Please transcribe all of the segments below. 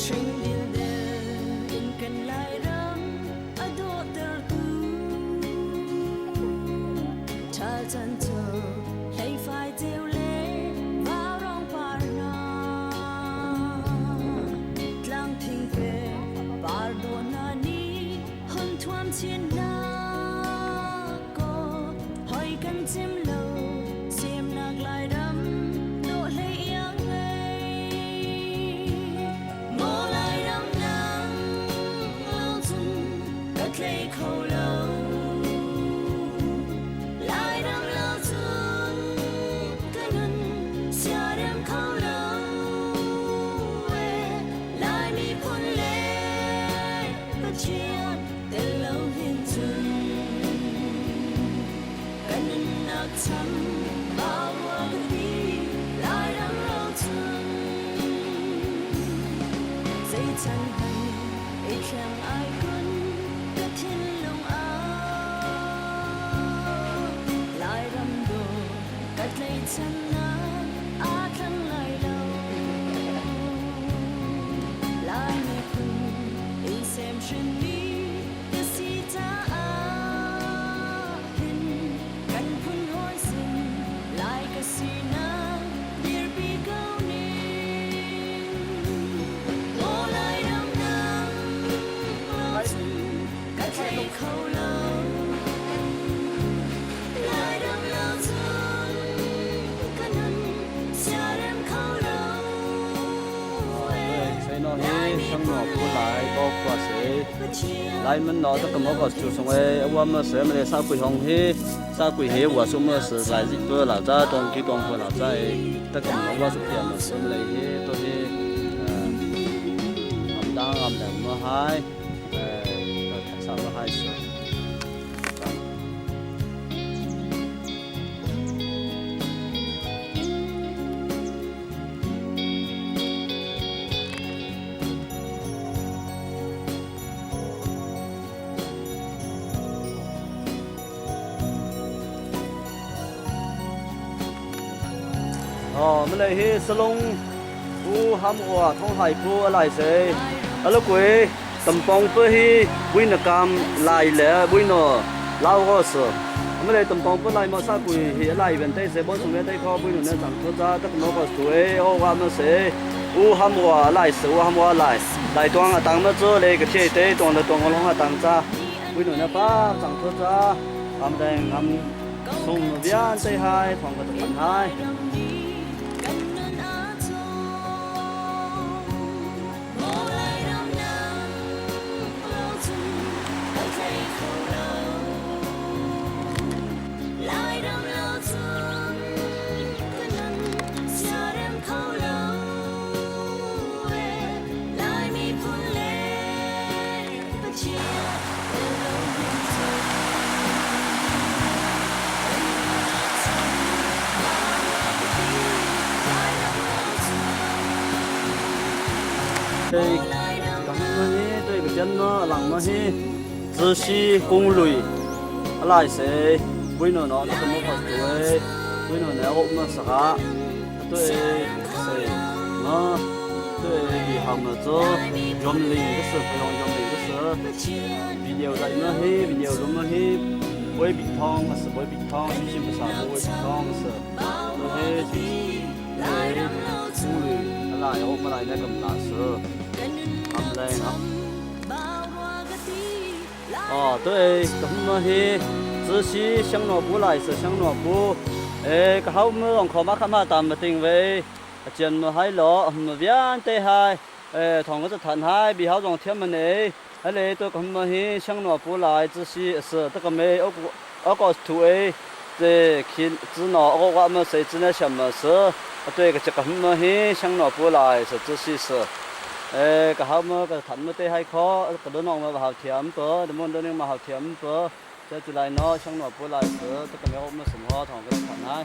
Hring in kan Lairam a dawhtertu ṭhal chan cu hleifai ceu le vaurawng par hna tlang thingpe par dawh hna nih hun thuam chin hna kaw hoi kan cim lo semnak Lairam dawh hlei iang ngei Maw Lairam nang lo cun ka tlei kho lo Lairam lo cun ka nun siarem kho lo Lai miphun le Pathian tel lo hin cun ka nunnak cham bau ka ti Lairam lo cun zei chan hmanh i thleng ai kun ka thinlung ah Lairam dawh ka tlaihchannak aa thleng lai lo Lai miphun in semhrinmi ka si caah hin kan phun hawi sin Lai ka sinak dirpi ko ning Maw Lairam nang lo cun ka thei kho lo Lairam lo cun ka nun siarem kho lo Seino hi sangno pu lai bo kwa se lai man no ta kamo ko chu song e wa ma se ma le sa kui hong hi sa kui he wa su ma se lai ji to la cha tong ki tong ko la cha e ta kam no wa su pia ma se ma le hi to hi am dang am dang ma hai eh sa ma hai se. Malay hi salung u ham ua thong hai pu alai se alukui tampong pu hi bui na kam lai le bui no lau go se malay tampong pu lai ma sa kui hi alai ben te se bon sung te kho bui no na chang thu cha tak no ko su e o wa ma se u ham ua lai se u ham ua lai lai tuang atang ma chu le ka thie te tuang le tuang long atang cha bui no na pa chang thu cha am deng am sung no bian te hai thong ka tan hai. Đây cái chân nó lằng nó hi 仔细公路来谁为了nó nó không có tuổi为了呢我们啥对谁nó对比好么做用力的是不用用力的是video 在那嘿 video 那么嘿不会比汤是不会比汤星星不啥不会比汤是那嘿对公路来我们来那个大事他们来啊。哦，对，咁么去仔细想萝卜来是想萝卜，诶，个好么让考马看马ตามมาติงไว้เจียนมาให้ล้อมาเวียนเตให้เอ้ทองก็จะทันให้บีเฮาจงเทียมมันเอ้ไอ้เลยตัว咁么去想萝卜来仔细是这个没我我个土诶，这去只拿我我们谁只那什么是，对个这个么去想萝卜来是仔细是。เอ้ก็เฮามาก็ทันมาเตให้ขอก็เดินออกมาหาเทียมเปอเดี๋ยวมันเดินมาหาเทียมเปอจะจุไรเนาะช่างหนอปุไรเสือตะกะเมียวมาสมหอทองก็ทันให้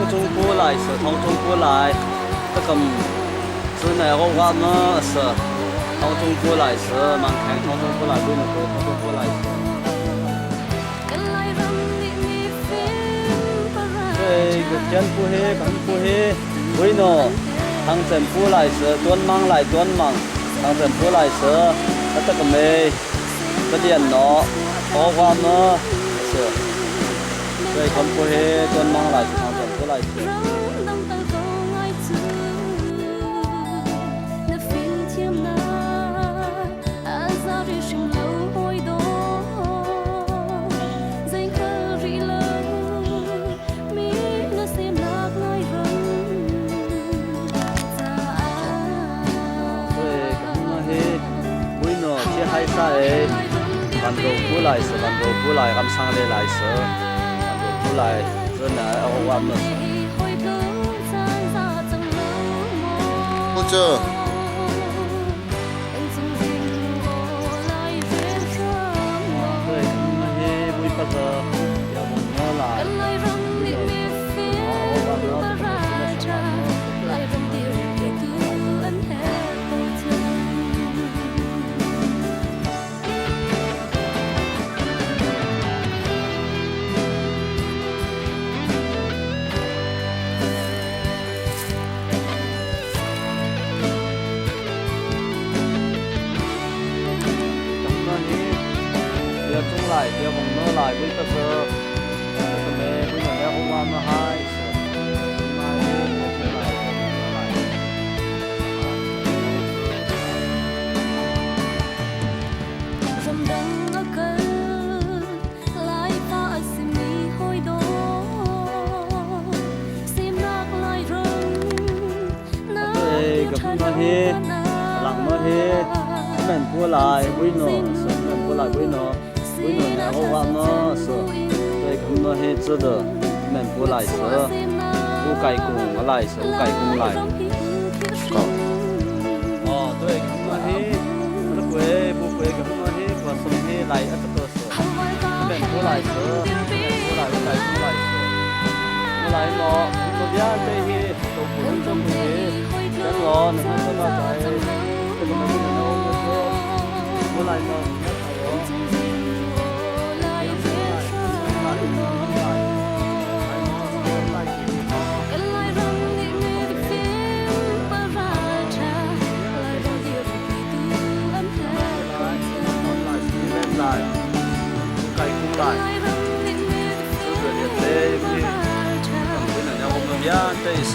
中过来是从中过来，这个是那个话么是从中过来是蛮看从中过来不能说从中过来是。对，个见不黑，看不黑，为喏，唐政府来是端忙来端忙，唐政府来是，那这个没，这电脑，好话么是，对，看不黑，端忙来是唐政府来是。对，咁啊嘿，为喏，这海沙的，万多过来是万多过来，咁上来来是万多过来，这那我们是。 或者 对，咁啊嘿，为不个要问我来。 咁啊嘿，要中来，要问我来，为不个，这个咩，为么要我们还是，咁啊嘿，我出来，我来。 对，咁啊嘿，人么嘿，门过来，为喏，是门过来为喏，为喏，然后我么是，对，咁啊嘿，这的门过来是，乌盖公来是乌盖公来。哦，对，咁啊嘿，那鬼不鬼咁啊嘿，我送嘿来一个是，门过来是，门过来乌盖公来是，我来么，这边对嘿，都不能这么嘿，跟我那个那个在，这个没人我说，我来么，来，盖公来，这个也对，不能让我们边对是。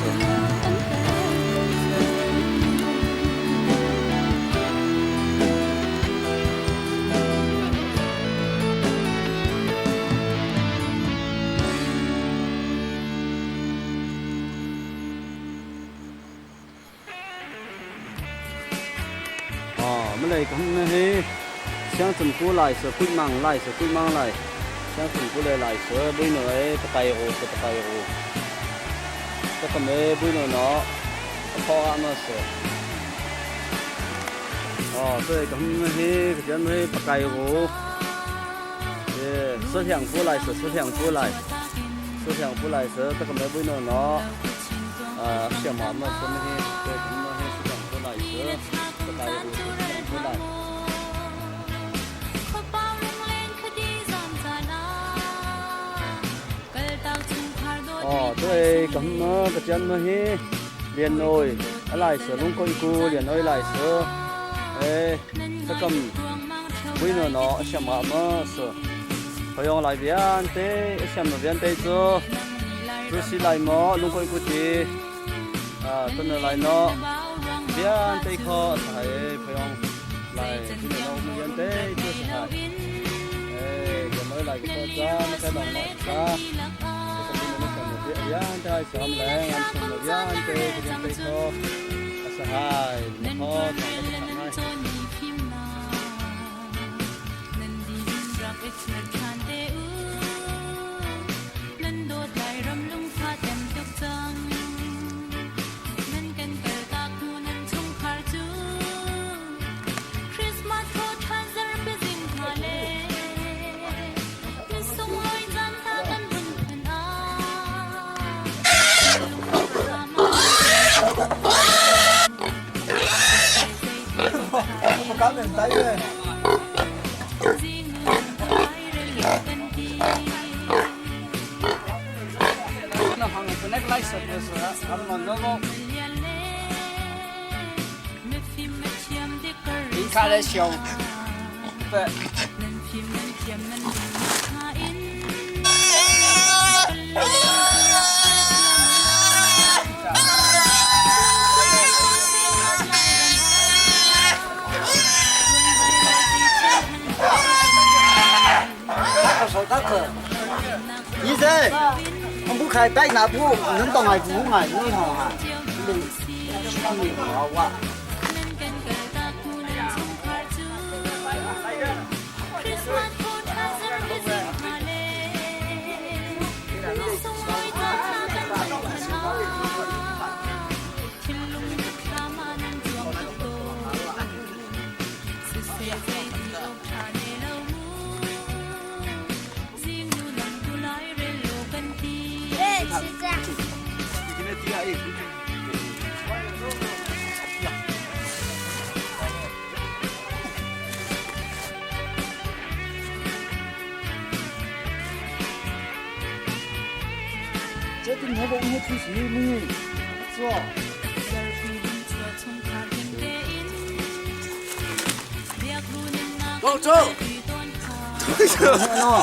哦，我们来讲那些乡政府来是贵忙来是贵忙来，乡政府来来是为了哎不带货是不带货，这个没为了喏，跑啊么是。哦，对，咁那些个那些不带货，耶，思想过来是思想过来，思想过来是这个没为了喏，小妈妈说那些，对，咁那些思想过来是不带货是思想过来。 哦，对，咁啊，个真嘛嘿，连内啊来是拢过过，连内来是，诶，这个为了喏，什么么是，好用来边对，什么边对做，就是来么拢过过的，啊，真的来喏，边对靠是好用来，为了喏边对就是系，诶，连内来个国家，那个啷么啥？医生，我不开带那布，能当爱布爱，你好啊，你你好啊。这顶头我们出去没做。走走，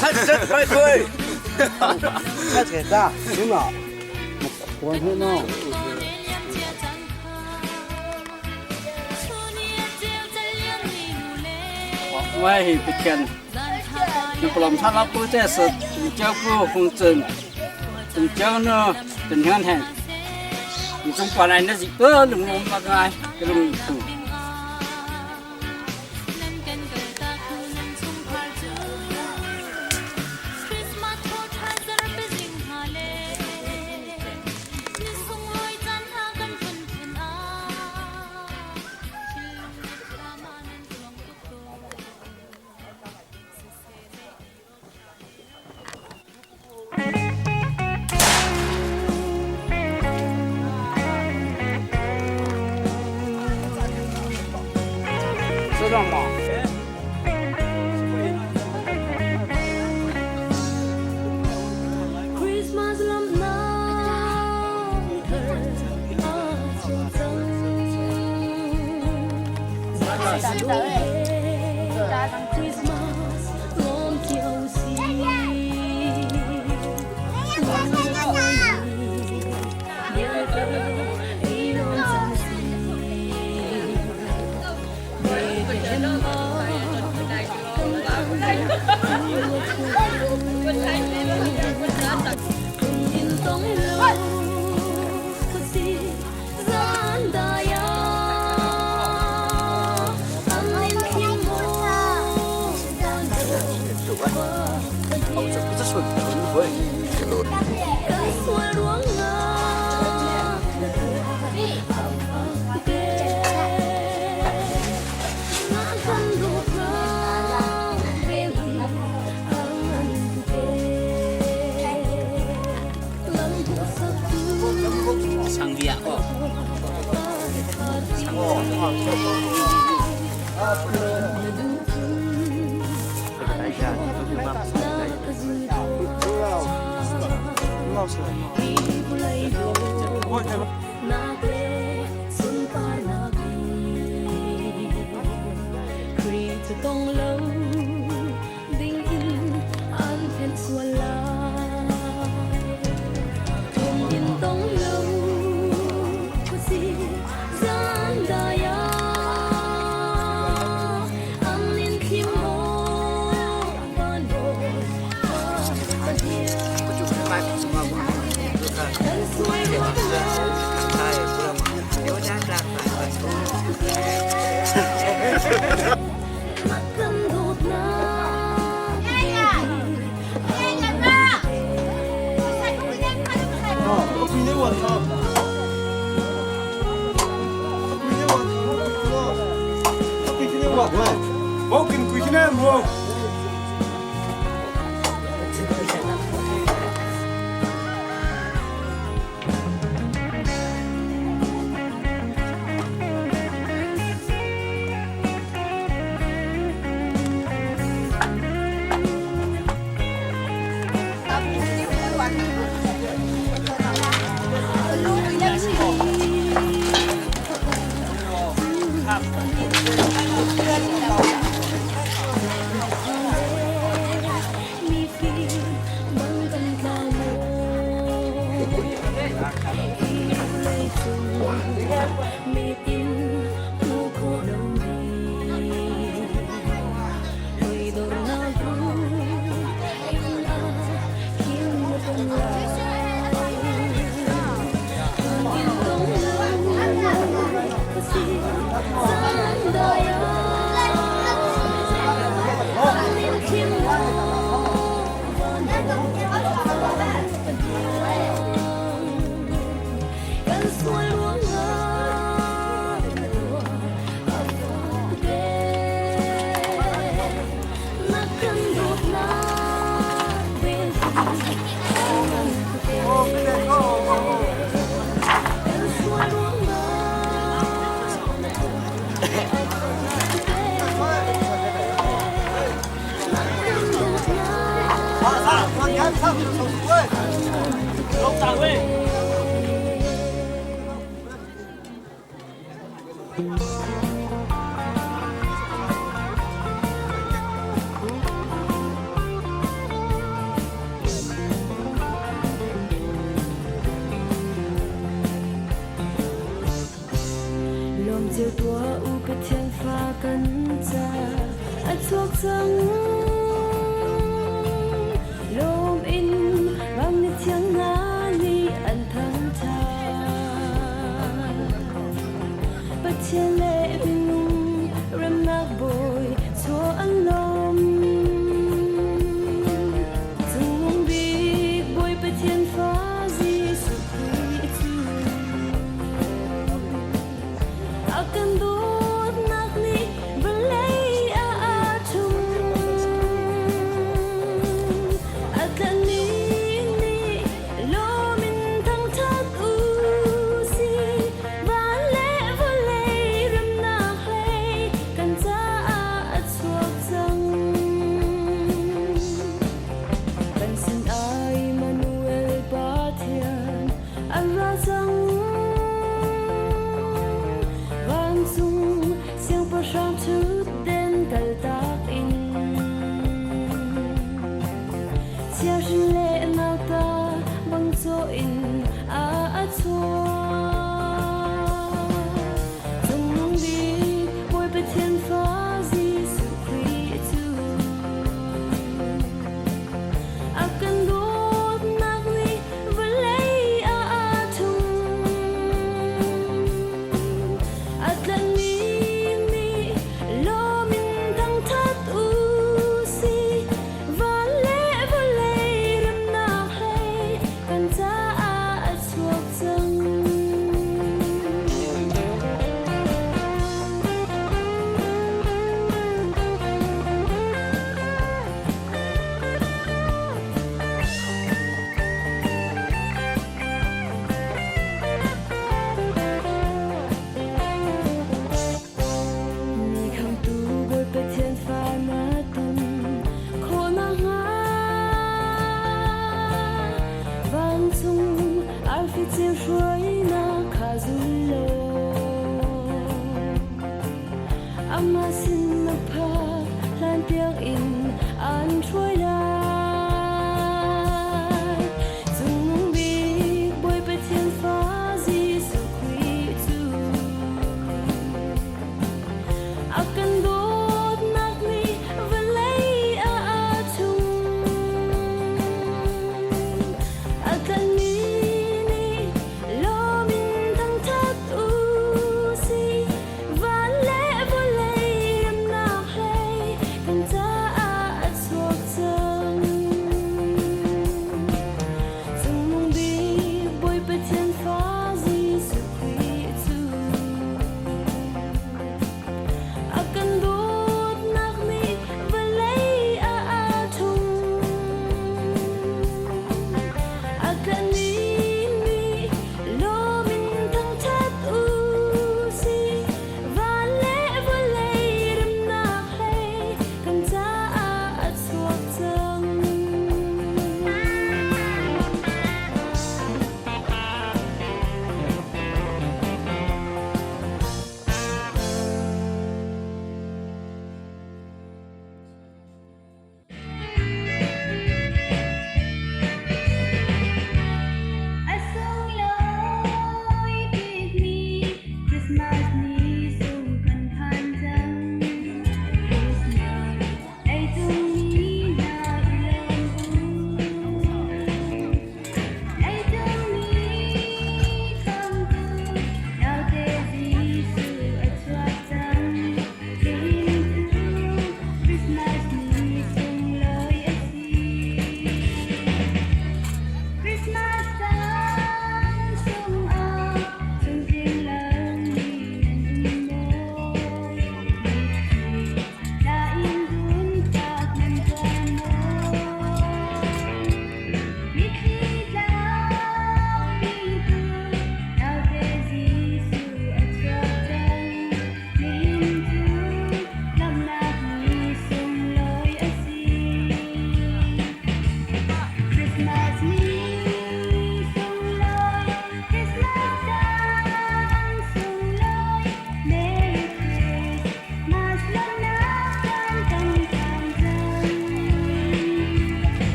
太真快退，太铁大，行了，我说呢。我系别人，你不能他那不这是教不红针，从教呢，从两天，你从过来那是个龙龙马个个龙头。知道吗？ Lawm cio tuah u Pathian fa kan ca a chuak cang. Lawm in vang ni thiang hna nih an thangṭhat. Pathian le minung remnak bawi chuah an lawm. Cungnung bik Bawi Pathian fa Jesuh Khrih cu a kan dawtnak nih vawlei ah aa ṭhum.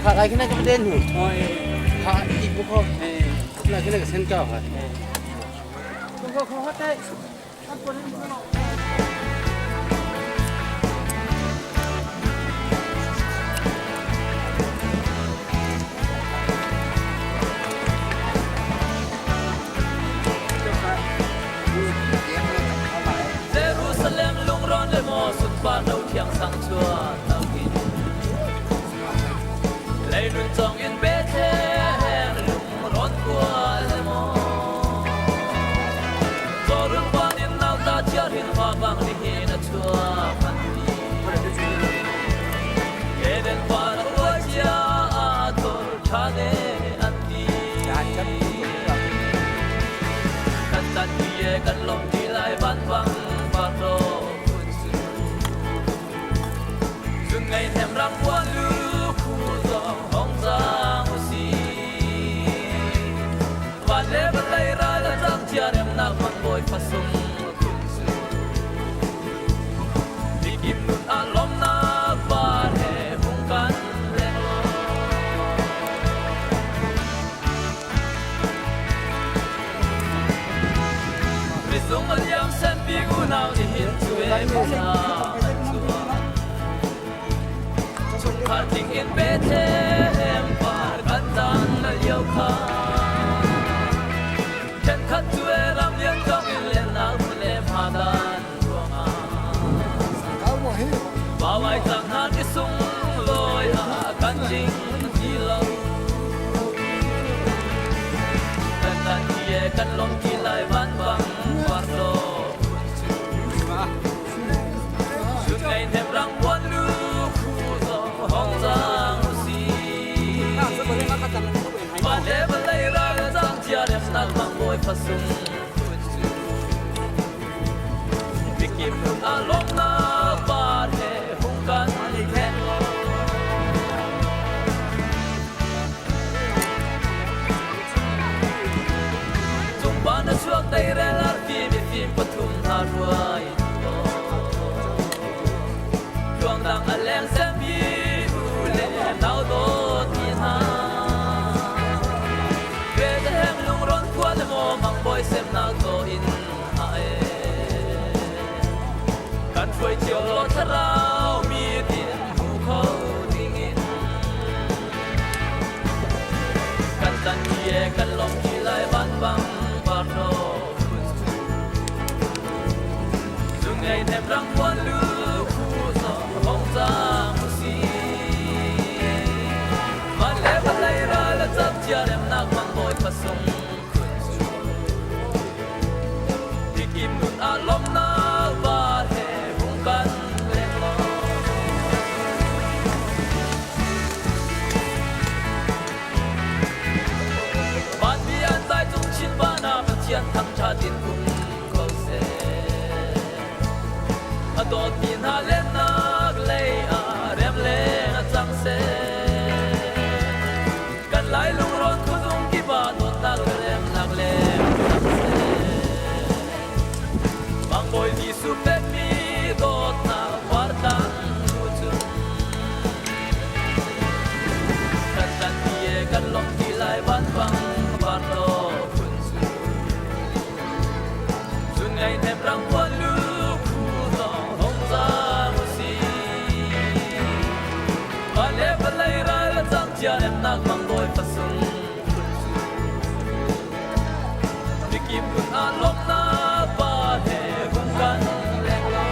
Kha kai kena ka den hu. Kha i bu kho. La kena ka sen ka ha. Ko ko ko te. Jerusalem lungrawn le maw sunpar no thiang sang chuan naukin leilun chong in Bethlehem lungrawn khua le maw Zorun kwan in nauta chiar hin hoa bang ni hin a chuak an ti Eden kwan a kua chia a thor tha ne an ti kan tan ti e kan lom ti lai van vang pa ro kun su zun ngày thèm răng qua lu khu dòng hong giang u si và lê và lây ra là răng chia em na mang bôi pha sung kun su đi kim nun a lom na ba he hung kan leng lo Rizung aliam sen pi u nau ni hin chu e mi sa chung khar ting in Bethlehem par kan tang na liao kha Chen khat chu e ram lian chong in len na bu le ma dan ruang a Ba wai chang han ni sung loi a kan jing ti lo kan tan ti e kan lom ti lai van bang par lo kun chu Sun ngày thêm răng quan lu khu dòng hong giang si Và lê và lây ra giang chia đẹp nát mang bôi pha sung kun chu Vì kim nun a lom na ba he hung kan then lo Chung ba na chuak dei re lar fi mi phim pathum na ruai Chuang dang a leng sem bi u le nau do ti na Bethlehem lung ron khua le mo mang boy sem na to in a e Kan phuai chiao lo tharau mi tin hu kho ding in Kan tan ti e kan lom ti lai van bang par no kun chu Zung ngày thêm răng quan lu khu dòng hong giang si cia nemnak mang dawi fasung phun cu mikip kun ah lawmhnak pa he hung kan leng lo.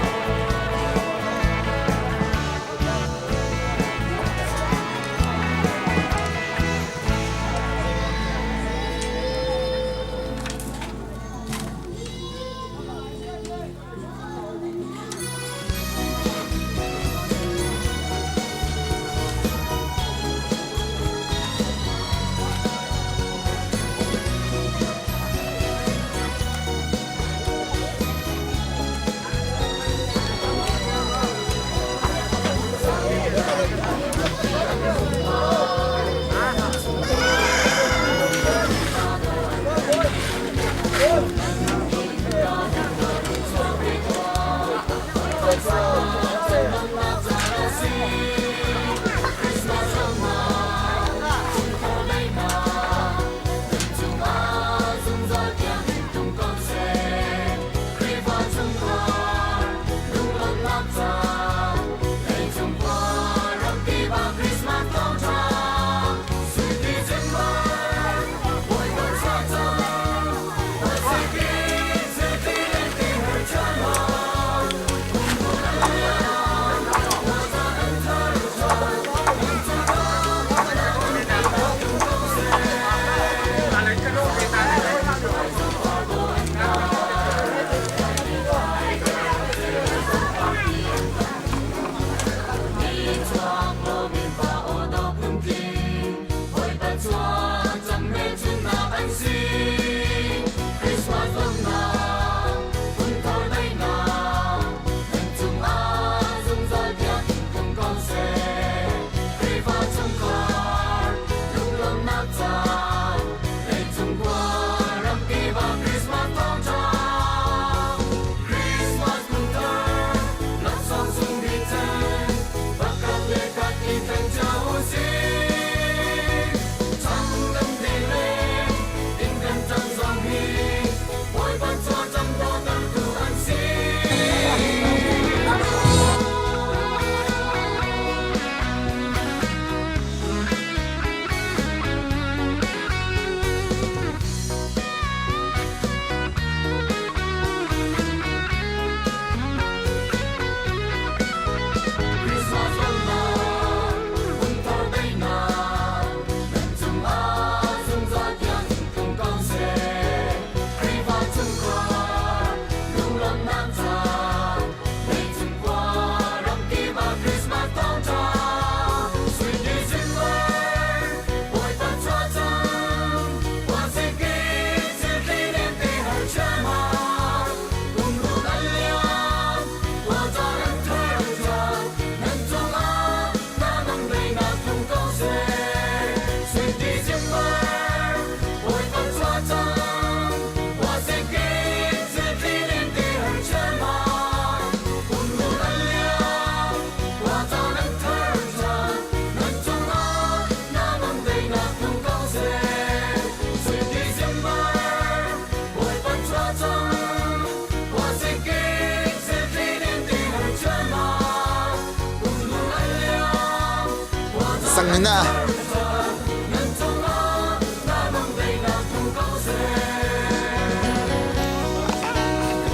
Sangina.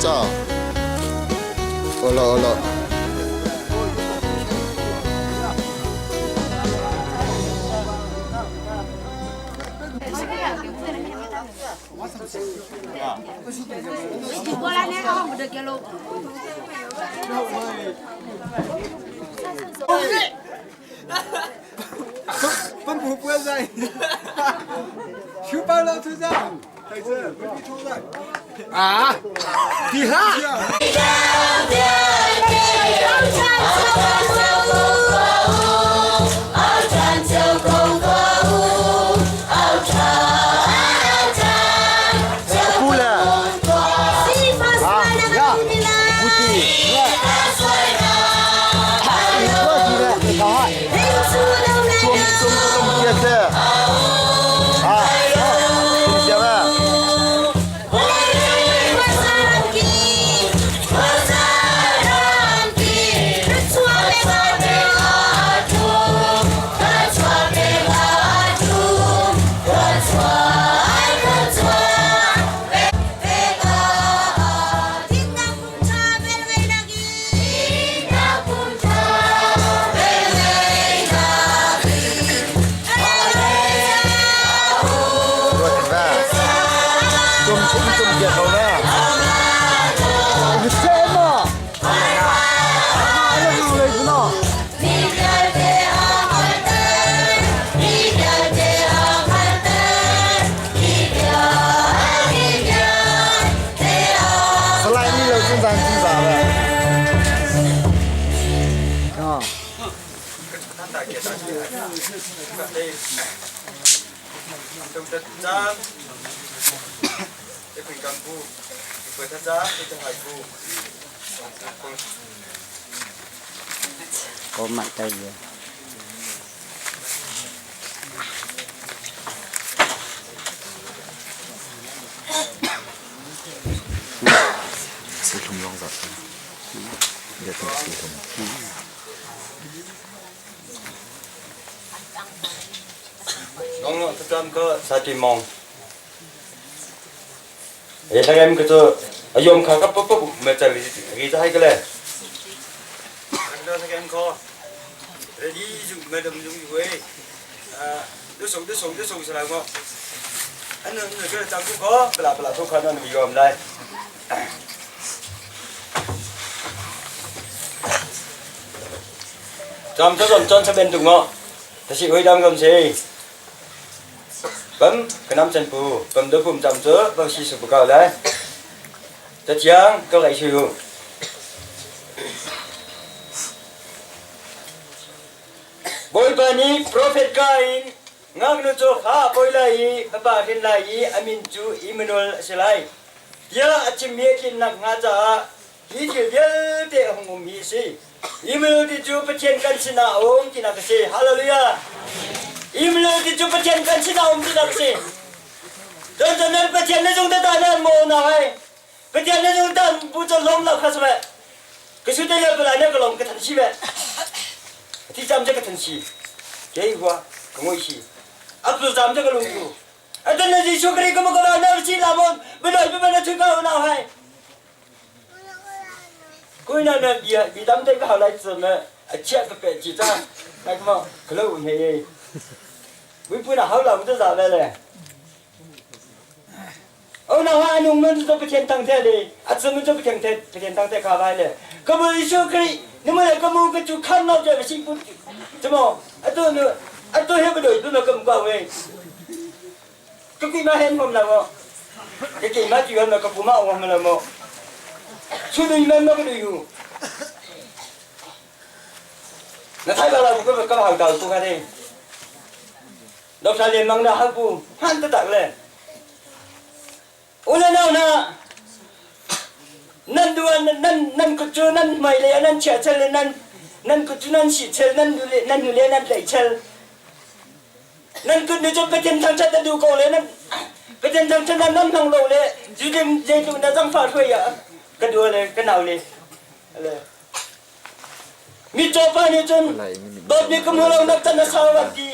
Cha. Olo olo. Pula. Có mạnh tay gì? Sihlum zong zat. Biakinn sihlum. Nong tacam ka sati mong. E thangem ka chu ayom kha ka pop pop me cha ri cha hai ka le. Thang thangem ko. Ready ju me dum jung ju we. 都送都送都送出来我。anh nó cái trang cũng có, bla bla thuốc khăn nó bị gồm đây. Trong cho dọn cho bên tụng ngọ. Ta chỉ huy đam gồm gì? Bấm cái nắm chân phù, bấm đôi phùm chạm chớ, bấm xì sụp cầu đấy. Ta chiang, câu lại siêu. Bawipa nih profet ka in ngaknu cu kha a pawi lai i fapa a hrin lai i a min cu Immanuel a si lai tiah a chimmi a tlin nakhnga caah hi thil vialte a hung ummi a si. Immanuel ti cu Pathian kan sinah a um tinak a si. Hallelujah! Immanuel ti cu Pathian kan sinah a um tinak a si. Cun cun nan Pathian na zung tata nan maw na hai. Pathian na zung tan bu cu lom lo kha saweh. Ka su te le palai na ka lom ka than si ve. Thi cam je ka than si. Ke hua ka ngoi si. Ak tu cam je ka lung tu. Atan na Jesu Christ ka ma ka na si la mon. Bedoi pe na thu ka na hai. Kui na na bia bi dam te ka hau lai chu me a chia ka pe chi cha. Na ka ma klo he ye. Bui pui na hau la mu za ve le. 哦，那话侬们都不天当天的，啊，怎么就不天天不天当天卡来了？可不说可以，你们个么个就看到这个辛苦，怎么？啊都那啊都还不对，都那个唔关喂。个几嘛很我们了么？个几嘛就那个不嘛我们了么？出对门那个旅游，那太把了，不个个好搞不看的。老三连忙的喊不喊得打嘞。U le nau hna, nan duan nan nan kut cu nan hmai le nan chia chel le nan nan kut cu nan si chel nan nu le nan nu le nan tlaih chel. Nan kut nu cu Pathian thangṭhat na duh ko le nan Pathian thangṭhat na nan hmang lo le zudim zeitluk na zangfah hruai ah ka dua le ka nau le le mitcaw pa nih cun dawtmi ka hmu lo nak tan a sau an ti.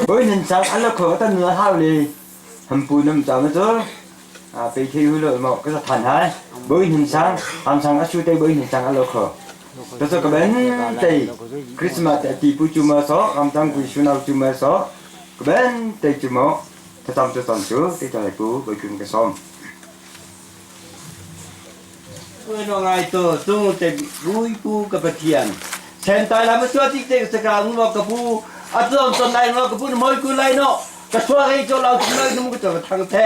Boi nan chang an la kho tan na hau le ham pu nam chang na chu a pe thei hu lo mo ka sa than hai boi nan sang ham sang a chu te boi nan sang an lo kho to so ka ben te Christmas te ti pu chu ma so kam chang kui su nau chu ma so ka ben te chu mo ta tam chu tam chu te cha pu boi kun ka som Ngai to tung te bui pu ka pathian sen tai la ma chua tik te sa ka ngu ka pu a ton ton lai no ka pu moi ku lai no ka chua gai cho lao chu noi nu ka cho thang the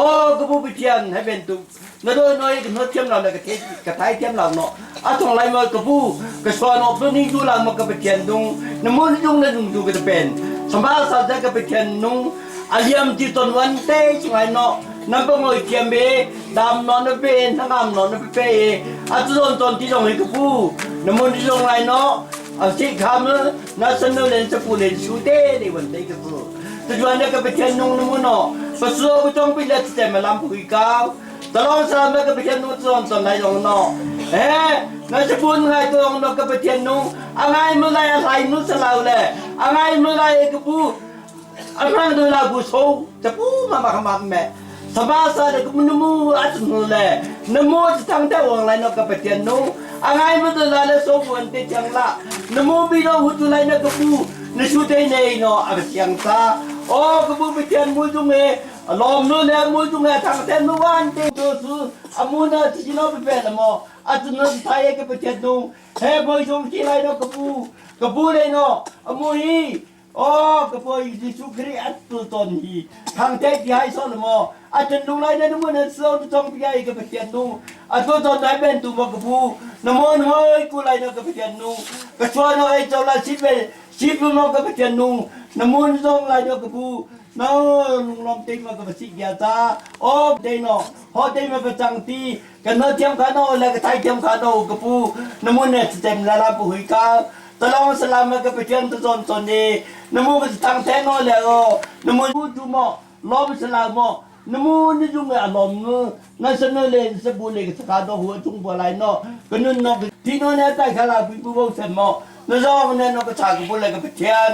o ka pu pathian hai ben tu na do noi ka no thiam lao na ka the ka thai thiam lao no a thong lai mo ka pu ka chua no pu ni tu la mo ka pathian dung na mun dung na dung tu ka pen samba sa da ka pathian nung aliam ti ton wan te chungai no 那不我天呗，咱们那边他俺们那边，啊，这种种这种一个不，那么这种来喏，啊，这他们那是那人是不能输的，你问这个不？这就那个被天弄那么喏，不是我装备了，这么难不会搞，这老是那个被天弄这种种来弄喏，哎，那是不能来弄那个被天弄，啊，俺们来来弄是老嘞，啊，俺们来一个不，啊，俺都来不收，这不嘛嘛嘛没。สบาซาเดกุมนูอัตนุเลนโมจะตั้งแต่วงไลนกปะเตียนนูอะไรมันจะลาเลโซวันเตจังละนโมบิโนหุตุไลนกปูนชูเตเนโนอับเสียงตาโอ้กปูปะเตียนมูจุงเอลอมนูเลมูจุงเอทางเตนวันเตตัวซูอามูนาที่โนเปะละโมอัตนุไทยกปะเตียนนูเฮบอยจงที่ไลนกปูกปูเลโนอามูฮีโอ้กปูยิสุคริอัตตุตนฮีทางเตที่ให้ซอลโม 啊，真东来的那么能收的装备一个不电动，啊，做做那边都没个不，那么那么过来那个不电动，个说那哎走了西边西边那个不电动，那么从来那个不，那龙龙对嘛个不是家子，哦对喏，好对嘛不长地，跟那天看到那个太天看到个不，那么呢是在那拉不回家。ตลอดสลามก็ไปเที่ยวตอนตอนนี้นโมก็ตั้งแทงแล้วนโมดูมอล้อมสลามอ နမိုးနိจุငယ်အလောမနစနလေစပူလေစကားတော့ဟိုကျုံပေါ်လိုက်နော်ကနုနောဒီနော်နဲ့တိုက်ခလာပူပူဘုဆမောနဇောနဲ့နော်ကချာကပူလေကပချန်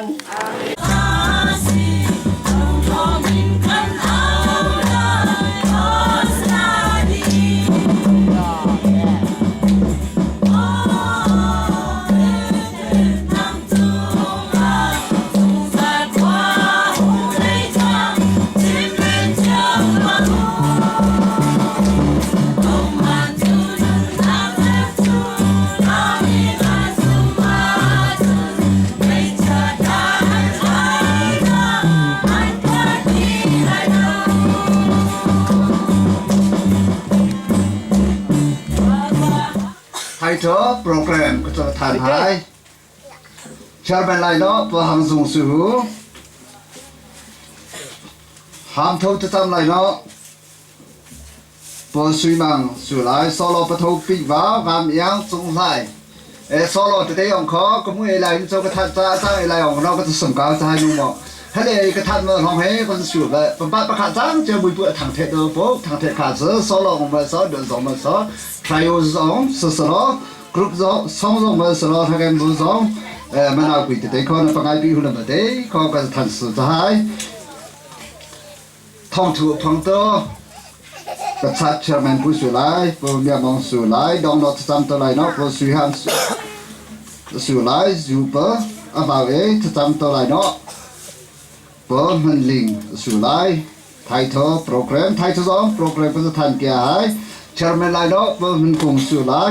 Title program ก็จะทานหายชาเป็นไรเนาะตัวหังสูงสูหามทจะจำไรเนาะตัวสุยมังสุไลโซโลปะทุปีว้าวงามยังจงไลเอโซโลจะได้องขอก็มืออะไรนี่เจ้าก็ทัดจ้าจ้าอะไรของเราก็จะส่งกาวจะให้นุ่มให้เลยก็ทัดมาของเฮ้ก็จะสูบแบบปะปะขาจ้างเจอบุยปุ่ทางเทเดอร์โฟทางเทขาเจอโซโลของมาโซเดินสองมาโซทริโอสองสโลกรุ๊ปสองสองสองมาสโลทางกันบุสอง Manau pui te kho na pangai pi huna ma te kho ka than su cha hai thong thu phong to ka chat chairman pu su lai pu mia mong su lai dong no cham to lai no pu sui han su lai zu pa abao e cham to lai no pu man ling su lai thai tho program thai tho zong program pu than kia hai chairman lai no pu man kung su lai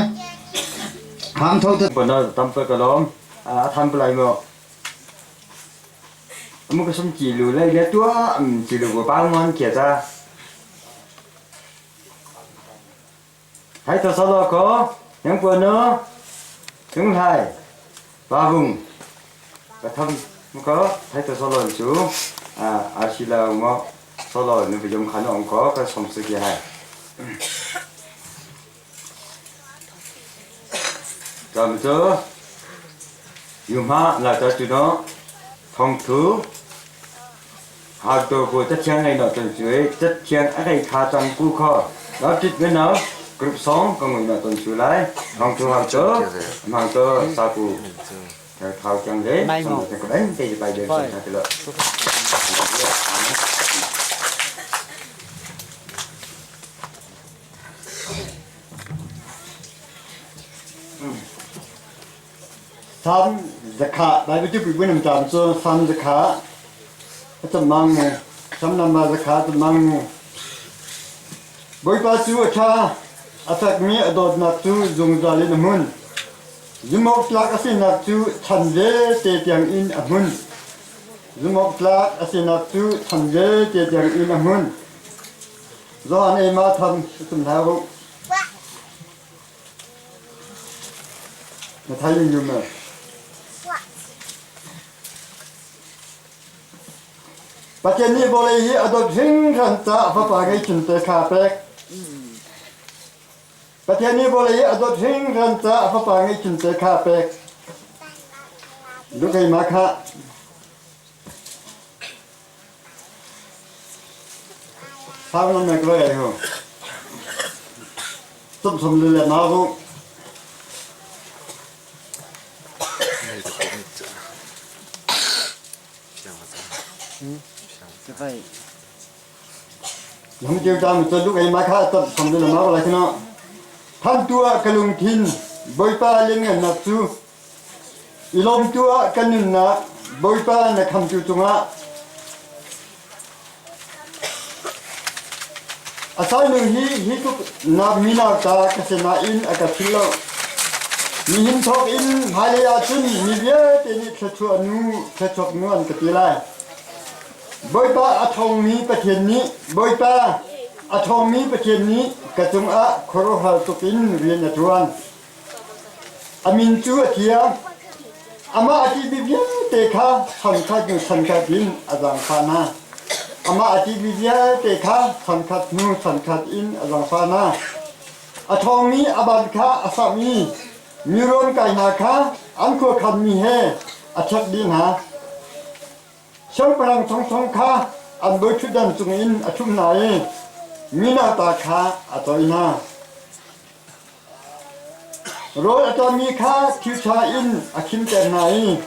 ham tho ปนตำไปกระลอมอาทำไปเลยมั้งมันก็สมจีรูเลยเนี่ยตัวจีรูก็ป้างมันเกียจ้าให้ตัวสลอก็ยังปนยังไทยบาบุงก็ทำมันก็ให้ตัวสลอจูอ่าอาชีลาวมั้งสลอนี่ไปยงขันองก็ก็สมสุกี้ให้จำเจออยู่มาเราจะจุดเนาะทองถือหากตัวกูจะเทียงไงเนาะจนช่วยจะเทียงอะไรคาจังกูข้อแล้วจิตเว้นเนาะกรุ๊ปสองก็งุยเนาะจนช่วยไล่ทองถือหากเจอหากตัวซากูเท้าจังเลยสมแต่ก็ได้จะไปเดินสมแต่ละ 三日卡，来不就比不能咱做三日卡，怎忙呢？三那么日卡怎忙呢？Bawipa cu a ṭha, a fekmi a dawtnak cu zungzal in a hmun. Zumhawktlak a sinak cu chan vialte tiang in a hmun. Zumhawktlak a sinak cu chan vialte tiang in a hmun. Johan Ema tham tum hna u. Na thai ning ma. Pathian nih vawlei hi a dawt hringhran caah fapa ngeihchun te kha a pek. Pathian nih vawlei hi a dawt hringhran caah fapa ngeihchun te kha a pek. Lukeima kha Sang nan mek vai ho. Tum sum le le na ru. Hung tiu ta mi luk ei ma kha tat som le ma la kina than tua ka lungthin Bawipa lianngannak cu i lawm tua kan nunnak Bawipa na khamtu cungah a sainu hi hi tluk na mina ta ka si nain a ka philh lo nihin thawk in hmailei ahcun mi vialte nih thluachuah nu thluachuak nu an ka ti lai Bawipa a ṭhawngmi Pathian nih Bawipa a ṭhawngmi Pathian nih ka cungah khuaruahhar tuk in rian a ṭuan. A min cu a thiang. Amah a ṭihmi vialte kha chankhat hnu chankhat in a zaangfah hna. Amah a ṭihmi vialte kha chankhat hnu chankhat in a zaangfah hna. A ṭhawngmi a ban kha a samh i mi rawn kai hna kha an khuakhanmi he a ṭhek dih hna. Siangpahrang chongchong kha an bawiṭhutdan cungin a ṭhum hna i mina ta kha a toih hna. Rawl a ṭammi kha thilṭha in a khimter hna i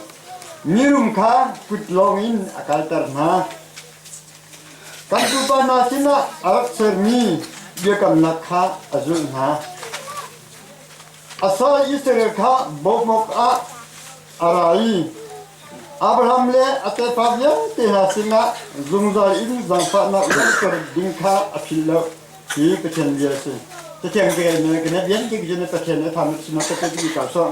mirum kha kut lawngin a kalter hna. Kan pupa hna sinah a rak sermi biakamnak kha a zulh hna. A sal Israel kha bawmh awkah a ra i Abraham le a tefa vialte hna sinah zungzal in zaangfahnak langhter ding kha a philh lo. Hi Pathian bia a si. Cathiang ka rel ne ka vian ke jun Pathian a tham sinah ka pe ka so.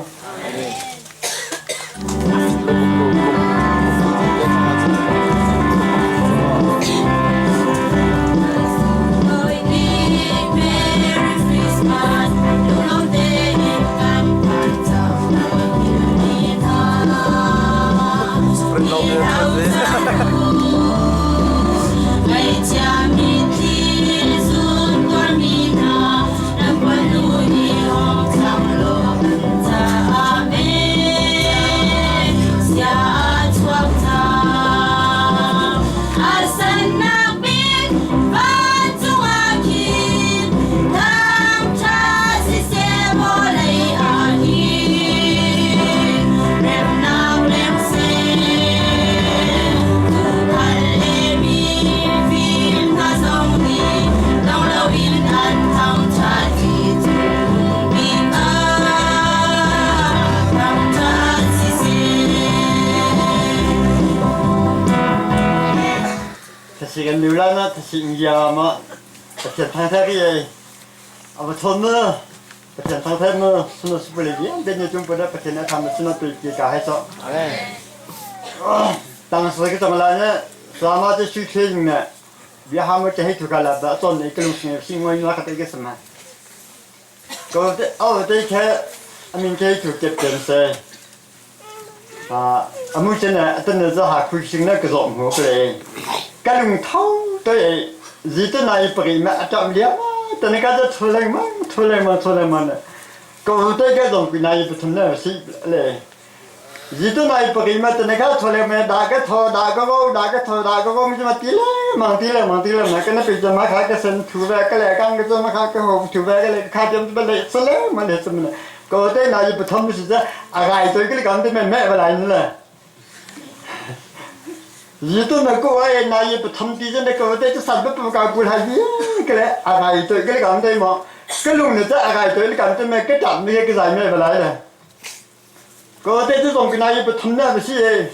kan nu la na thasi ya ma Pathian thangthek i a va chawn mu Pathian thangthek mu sunu supale vialte ni cung pada Pathian a tham sunu tu ki ka hai so tang soi ka tong la ne sama te su thing ne bia ha mo te hei thu ka la ba ton ne ka lu sing sing ngoi na ka te ke sama ko te o te ke amin ke thu ke pen se 啊，目前呢，等的是还开心那个种活嘞，个龙头对，日子那一不给嘛，怎么了嘛？等那个出来嘛，出来嘛，出来嘛呢？狗对个种比那一不同的是嘞。日子那一不给嘛，等那个出来嘛，哪个头哪个窝哪个头哪个窝，么嘛滴嘞，忙滴嘞忙滴嘞，那个那别子嘛开个生土饭个来，刚个怎么开个红土饭个来，开点子不来吃嘞嘛来怎么了？个对那一不同是这啊个对个讲的没没不来了。一顿那个我那一不同的那个对这三不不搞不来的，个嘞啊个对个讲的嘛，个弄的这啊个对讲的没个讲没个啥没不来了。个对这种跟那一不同那不是。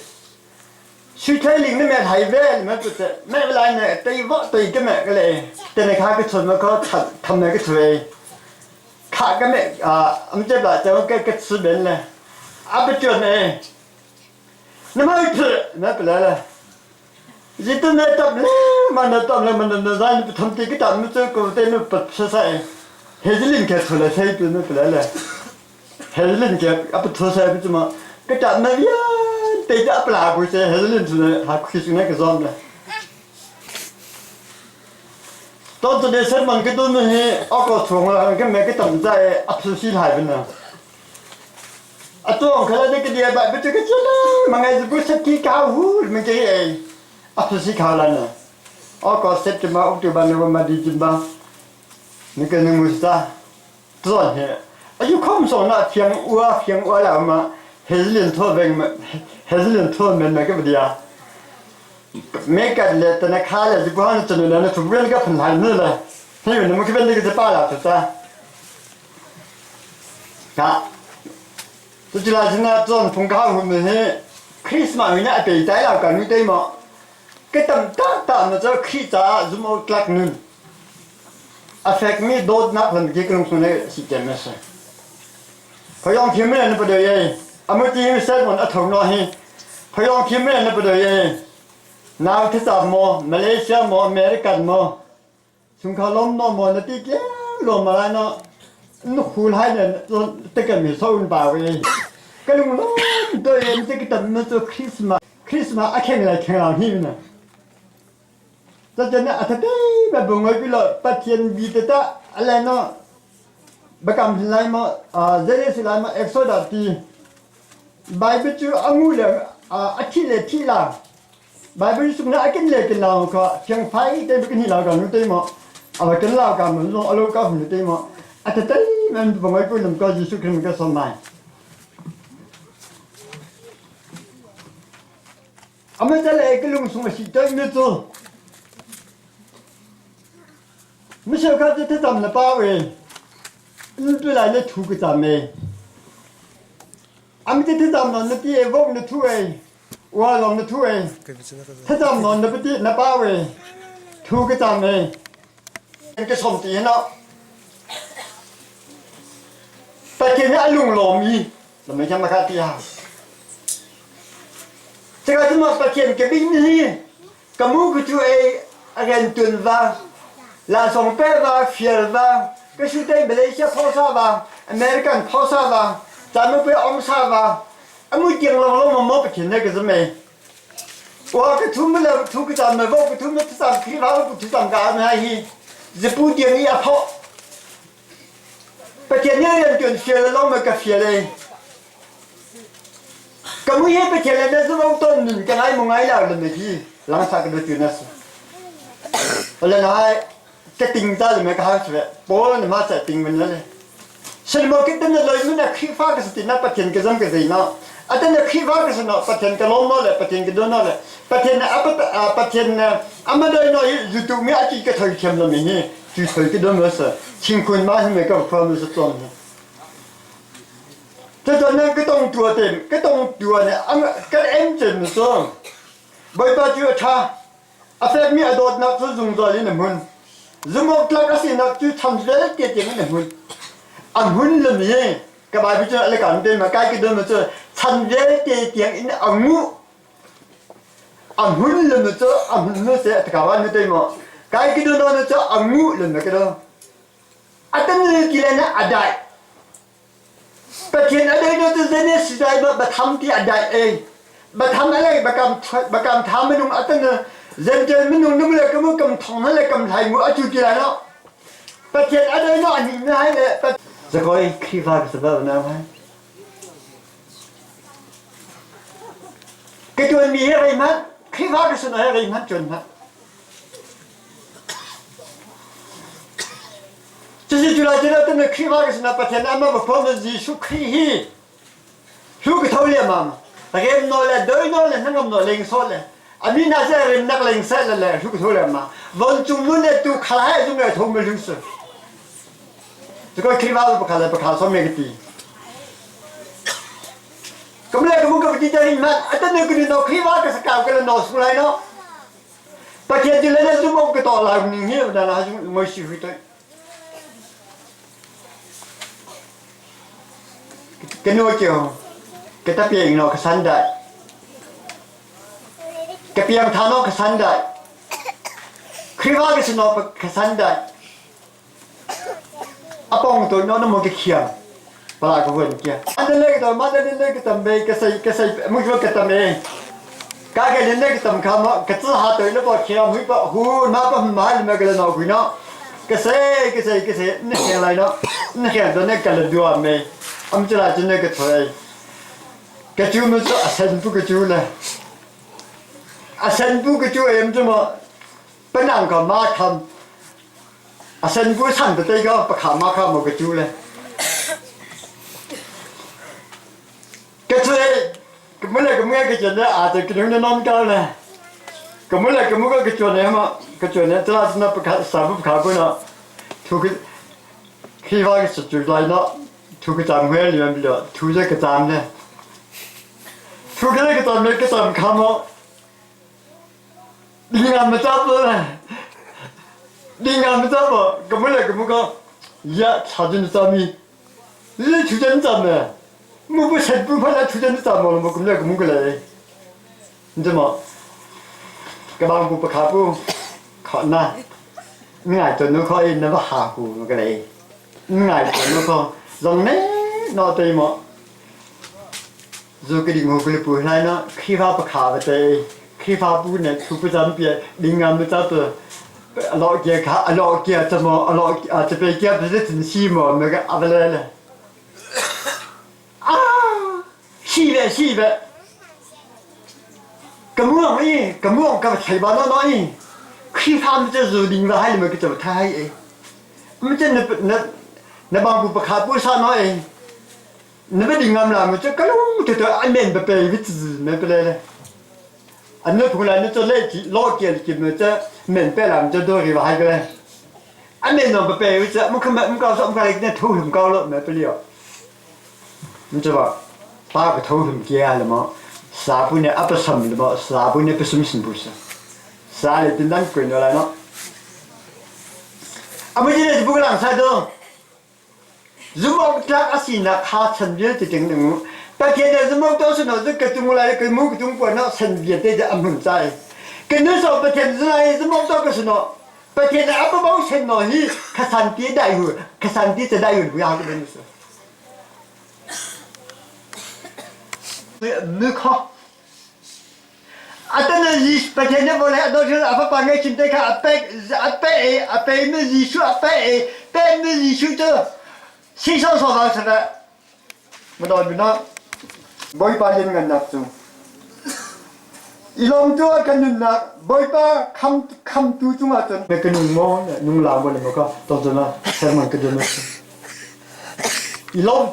徐彩玲那边还外，没不是，没不来呢，对我对个没个嘞，等你看个出门可他他们个出来。卡个没啊，我们这边就个个吃面了，啊不就呢？那么一吃那不来了，一顿那到嘞，嘛那到了嘛那那咱不同这个咱们这个在那不吃噻，还是林开出来才一那不来了，还是林开啊不吃噻不怎么，个咱们呀，对着不拉过去，还是林出来还亏损那个什么了。到这里什么个都没，阿个从了个每个等在阿出西来的呢。啊，做可能那个礼拜不这个这了，嘛个是不是提高户，没这个阿出西考了呢。阿个十几嘛，五九八那个嘛的几嘛，那个那么啥，多少钱？啊，有空说那天我天我了嘛，还是连托本嘛，还是连托本那个不的啊。没干了，等那卡了就不好整了，那图片那个很难弄了，因为那么个那个是罢了，是吧？啊，这就来是那种从高我们是크리스마스那北在了，干对么？个等等等，那这开早什么拉侬？啊，发咪多那份给公司那是怎么事？好像前面那不对耶，俺们今天三问啊头脑嘿，好像前面那不对耶。นาวที่สามโมมาเลเซียโมอเมริกันโมสุงคาลมโนโมนตีเจ้ลมมาแล้วเนาะนุคูลให้เนี่ยตะกันมีโซนบ่าวเองก็ลุงล้มตัวเองจะกินมันตัวคริสต์มาสคริสต์มาสอะแข่งอะไรแข่งเราที่นี่จะจะเนี่ยอาทิตย์แบบบุ้งไว้ไปเลยปัจเจียนบีเตตะอะไรเนาะบักกำไลมาอ่าเจเนสิไลมาเอ็กโซดัตีไบเบิลจูอังูเลยอ่าอาทิตย์เลยที่ละ Bible sung na akin le kin lao ka chiang phai te bikin hi lao ka nu te mo awa kin lao ka mun lo alo ka nu te mo ata tai men bongai pu nam ka Jisu Christ ka som mai ama ta le ke lung sung si ta mi chu mi sha ka te tam na pa we nu tu lai le thu ka tam me am te te tam na ti e vong na thu e 我弄的土哎，他怎么弄的不地那把位，土个咱们，那个从地了，白天那龙罗米，那没看没看地啊。这个怎么白天个兵呢？个木个就哎，阿人蹲吧，拉松白吧，雪吧，个是在马来西亚跑啥吧，American 跑啥吧，咱们不要昂啥吧。阿木顶了我们没不听那个是没，我个土没了土个咱们我个土没土咱皮毛不土咱干嘛去？是不顶也跑，不听那人就学了老么个学嘞。咁我也不听了，那是我到你跟爱莫爱了了没去，啷啥个都就那是。后来那个顶着了没个好处，波你妈在顶门了嘞。什么个等那来么那开发个是的那不听个什个谁呢？อาจารย์ขี้ว่ากันสนอประเทศกะลมเลยประเทศกะโดนเลยประเทศนะอัปประเทศนะอามาได้หน่อยอยู่ตรงนี้อาจจะกระถอยเข็มละมีนี่จุดถอยกระโดนมาสิชิงคุณมาให้ไม่ก็ความรู้สึกตรงแต่ตอนนั้นก็ต้องตัวเต็มก็ต้องตัวเนี่ยอันก็เอ็มเจมส์ส่งใบปาจูชา A fekmi a dawtnak cu zungzal in a hmun. Zumhawktlak a sinak cu chan vialte tiangin a hmun. A hmun lomi ka Bible cu a kan te ma kai ka dun cu chan vialte tiangin a nguh. A hmun lomi cu a hmun nu se a ka wa nu te mo. Kai ka dun nu cu a nguh lomi ka do. A tan ki le na a dai. Pathian a dai no cu zene si dai ba batham ti a dai ei. Batham a lei bakam bakam tha minung a tan zentel minung num le kamu kam thong le kam hlai mu a cu ti lai no. Pathian a dai no ani na hai le Zakoi Khrihfa ka sabab na hai. Ka tuan mi he rei man Khrihfa ka sun he rei man tuan man. Cucu cu lai cu lo timi Khrihfa ka sinah Pathian amah va phawm Jesuh Khrih hi hlu ka tho lehmang rem nawl le doi nawl le hnangam nawl leng sawh le a mi hna seh remnak leng seh le le hlu ka tho lehmang von cung nun le tu khal hai zung le tho me hlu su Cuka Khrihfa pakhat le pakhat som me ka ti Kam le ka ka ti te ning man atan ne ku no Khrihfa ka sakau ka le no su lai no Pathian ti le na zum awk ka tawh lai ning hi na la zum ngoi si hui toi. Ka nu kio ka ta piang no ka san dai. Ka piang tha no ka san dai. Khrifa ka sino ka san dai. A pong to no na mo ka khiam. Pala ka vun kia. An le ka to ma le le ka tam be ka sai ka sai mu jo ka tam e. Ka ka le le ka tam kha ma ka chu ha to le pa khiam hui pa hu na pa ma le ma ka le no kui no. Ka sai ka sai ka sai ne kheng lai no. Ne kheng to ne ka le dua me. Am chu la chu ne ka thoi. Ka chu mu chu a sen pu ka chu le. A sen pu ka chu em chu mo. Panang ka ma tham A sen bu san tete ka pakha ma kha mo ka cu le. Ka cu ka mu le ka mu ka chuan ne a te ka nu non ka le. Ka mu le ka mu ka chuan ne ma ka chuan ne tla na pakha sa bu pakha ko na thu ka khi va ka chu lai na thu ka cham hwe li bi thu je ka cham ne. Thu ka le ka cham ne ka cham kha mo 你俺们咋不了？你俺们咋不？怎么来？怎么讲？呀，查真的咋咪？你出真咋没？我不才不怕他出真咋么了？我怎么来？怎么过来？你怎么？个帮不不卡不？考那？你爱做侬可以那个下户那个嘞？你爱做侬可让呢？那对么？如果你我过来不来呢？开发不卡不对。Khrihfabu nih thu pazam pia lingam ta tu lo kia kha lo kia chamo lo chape kia pe tin si mo me ka avale le a si ve si ve ka muang i ka muang ka thai ba no no i Khrihfa mi cha zu ding va hai me ka cha thai e mi cha na na na bang bu pa kha pu sa no e na ba ding ngam la me cha ka lu te te an men ba pe vi chi me pe le le อันนี้พวกเราเนี่ยจะเล่ลอกเกียร์กินมันจะเหม็นไปหลังจะโดนรีบายกันเลยอันนี้น้องไปไปจะมันคือมันก็สมกันเนี่ยทูถึงเกา了没不了，你知道吧？八个头很尖了嘛，啥不呢？阿不什么的嘛，啥不呢？不什么什不是？啥的叮当滚过来了。阿不现在是不个人菜的，如果他阿是那他成别的等等，但现在什么都是那这个中国来个某个中国那成别的的阿门在，跟那时候不天是来什么都是那，不天阿不包成那你可山地带有，可山地在带有不要个东西。没靠。啊，等那二白天那不来，到时阿爸帮我请得看阿伯阿伯阿伯没艺术阿伯伯没艺术这，先上说法出来，没到没那，Bawipa lianngannak cu i lawm tu ah kan nunnak Bawipa kham khamtu cungah cun ka nung maw nung la maw le maw ka ton cun ah serman ka dun i lawm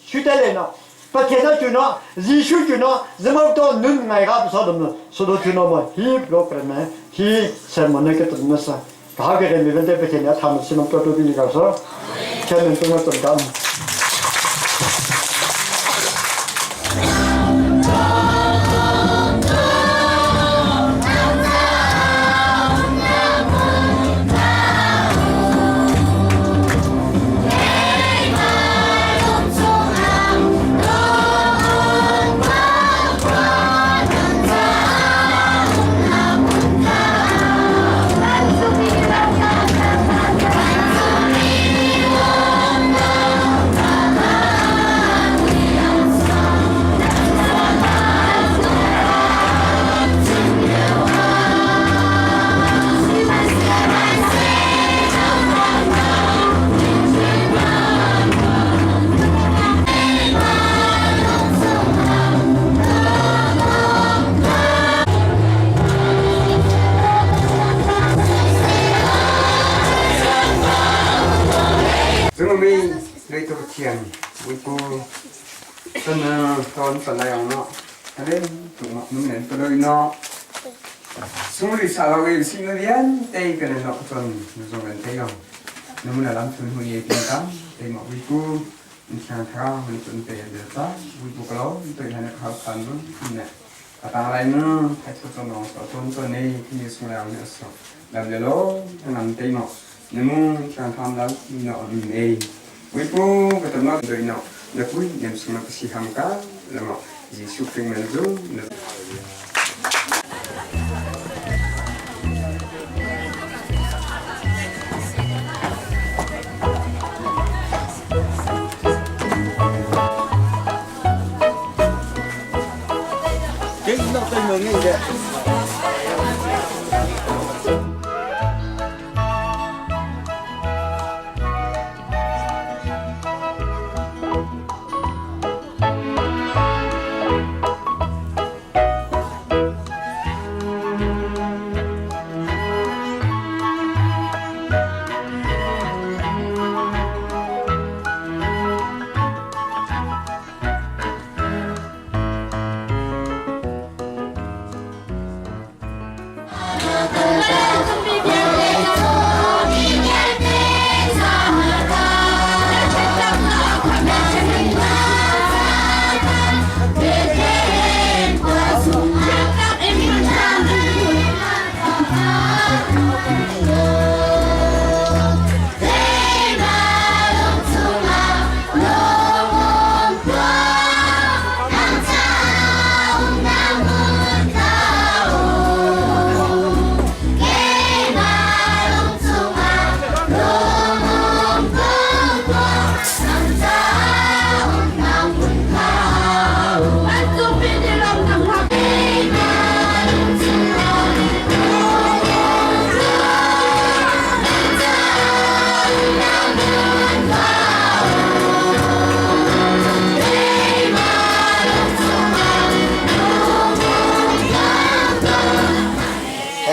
chu te le no Pathian ah cu no Jesuh cu no zamau to nun ngai ga so dum so do chu no mo hi program hi sermon ne ka tun na sa ka ka re mi vente Pathian ya tham sinam to to bi ka so chen nun tu ton kam. Zungmi leitu Pathian Buipu tan ton palayang no halen tu nung nen paloi no sungri sa lo e si na vian te kan no chon zong an te yong namuna lam thun hu ye tin tam te mo Buipu in thang thang hun chun te de ta Buipu kalo te han kha khan lu ne atang lai nu thai chu chon no so ton to nei ki sung la ne so lam le lo nam te mo Namu chan tham lam no lim ei. Wipu ka tam no doi no na pui nem sung na si ham ka lamo Jesu Khrist man zu na. Chính nó tên người nghe vậy.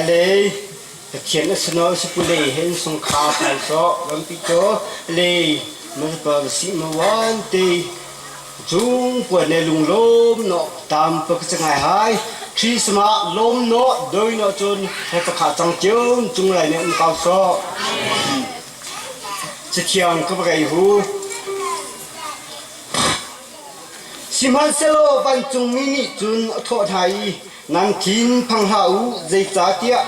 Lei Pathian a sino sipule hen sung kha pai so lampi cho lei ma pa si ma wan te chung puan ne lung lom no tam pa ka changai hai Christmas lom no doi no chun he pa kha chang chung chung lai ne um kau so Cathiang ka va hu. Sihmanhsehlaw vancungmi nih cun a thawh hna i, Nan thin phang hlah u, zeicahtiah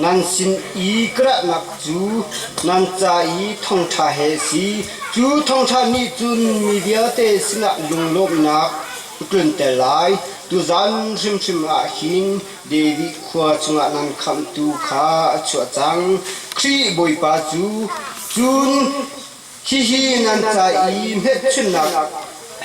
nan sin i ka ratnak cu nan ca i thawngṭha he a si. Cu thawngṭha nih cun mi vialte sinah lunglawmhnak a tlunter lai. Tuzan hrimhrim ah hin David khua chungah nan khamhtu kha a chuah cang. Khrih Bawipa cu. Cun hihi nan ca i hmetchunnak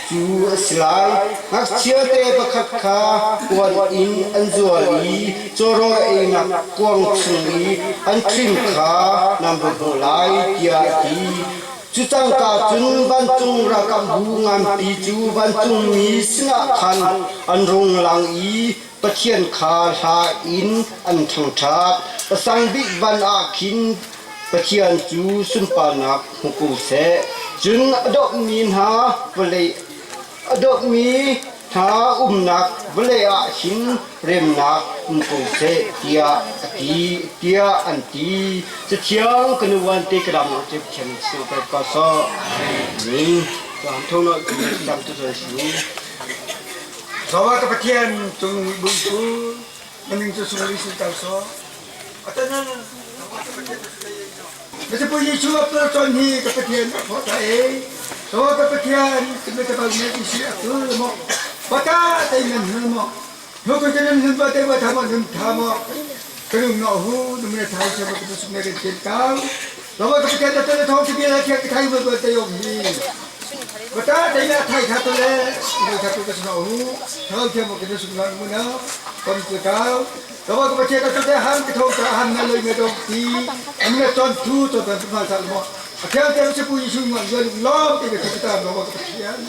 cu a si lai. Ngakchiate pakhat kha puan in an zual i cawrawl einak kuang chung i an ṭhim kha nan va hmuh lai, tiah a ti. Cu cangka cun vancung ralkapbu nganpi cu vancungmi sinah khan an rung lang i Pathian kha hla in an thangṭhat. A sang bik van ah khin Pathian cu sunparnak hmu ko seh. Cun a dawtmi hna vawlei a dawtmi hna umnak vawlei ah hin remnak um ko seh tiah a ti tiah an ti. Cathiang ka nu wan te ka dam te Pathian sin ka ka so. Amen. Tuan tho no dam tu zon si. Zawa ka Pathian cung bungku maning cu sung si tau so. Atanan Mr. Pu Jesu apel chon hi ka Pathian a pho ta e. So ka Pathian timi ta bang ne isi atul mo. Bata tai nan hul mo. No ko chanan hun ba te ba tha mo hun tha mo. Kanung no hu num ne thai che ba ku sung ne ke chen kau. Zawa ka Pathian ta te thong ti bi la thiak thai ba ba te yong hi. Bata tai na thai tha to le ni tha to ka sung hu. Thau the mo ke sung na mu na. Kom ku kau. Zawa ka Pathian ta te ham ke thong ta ham na loi me dong ti. Am na ton thu to ta ma sa mo. A thiang te se pu Jesu ma yo lom te ke ta zawa ka Pathian.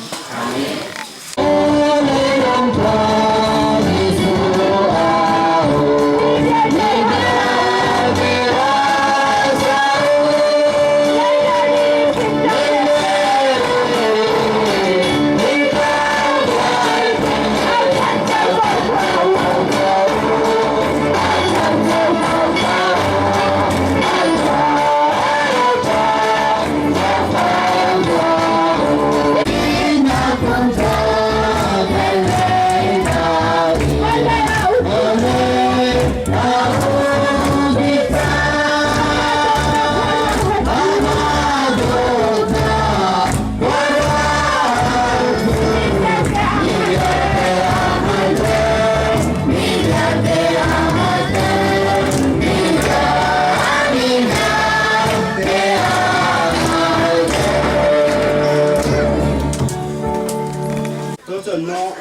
No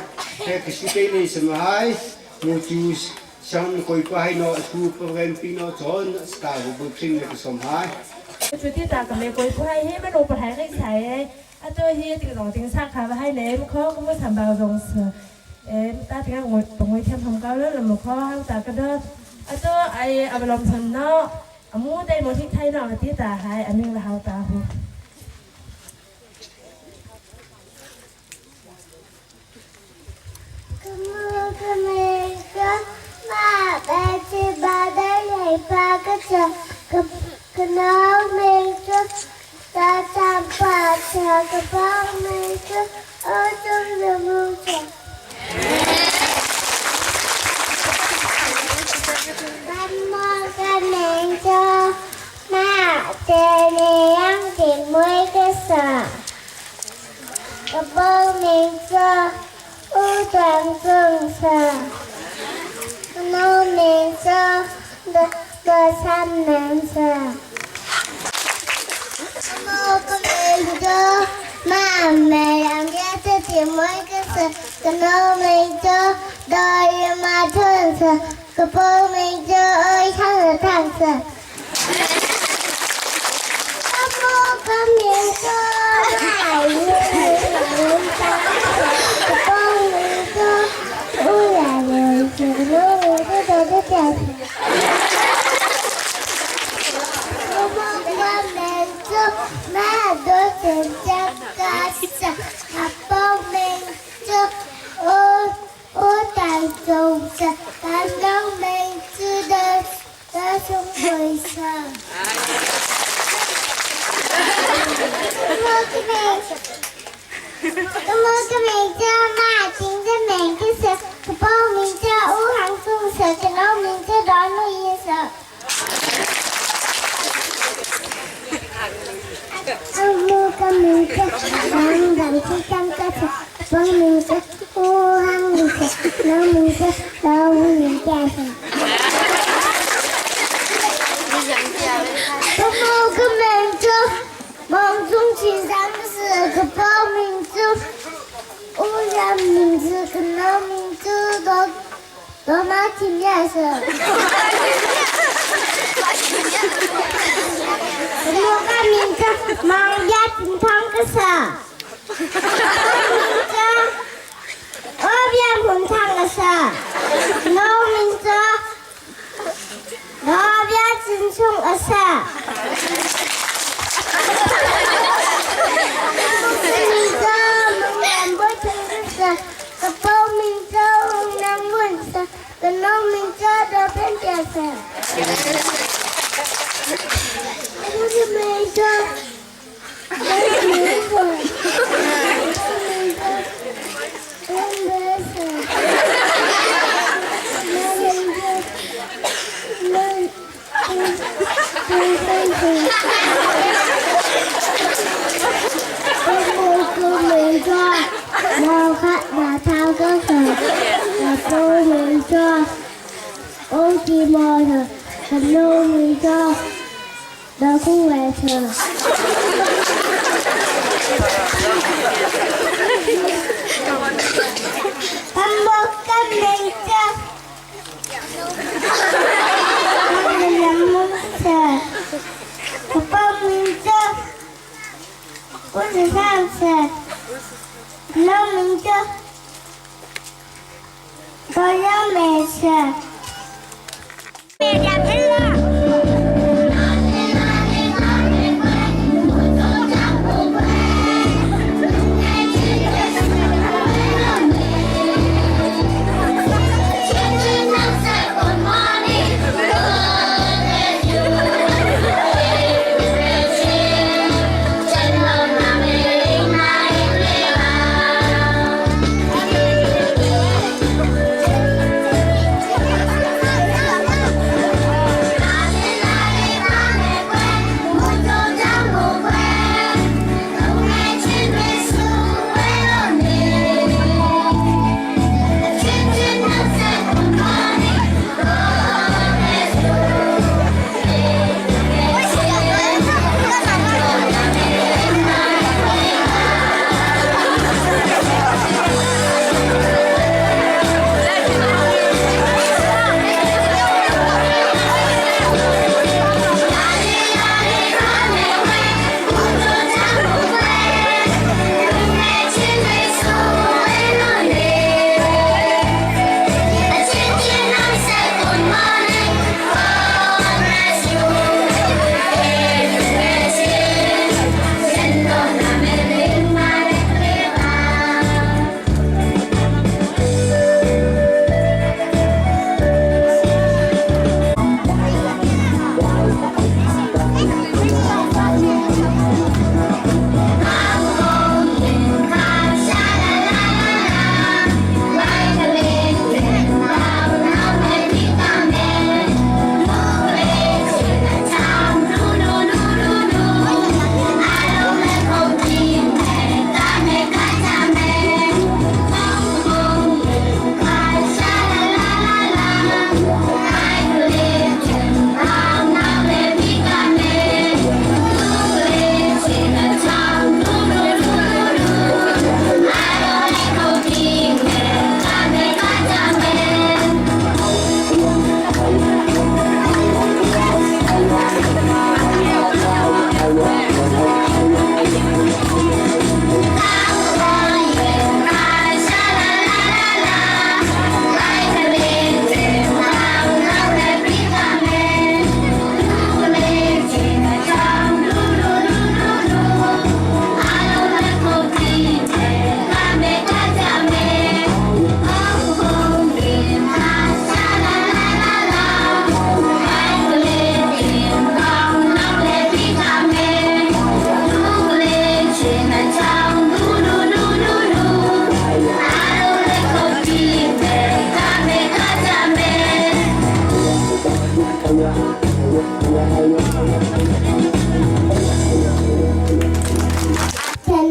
he ka si te ni sam hai mu chu sang koi pa hai no su program pi no chon ska bu bu phring le ka som hai. 主题大个没过不还嘿，没萝卜还个菜，啊做嘿这个农丁啥卡不还嘞，没考我们上包东西，哎，大这个我同我天同高了，那么考还大个的，啊做哎阿不农村喏，阿母在莫听菜喏，滴大还阿明了好大户。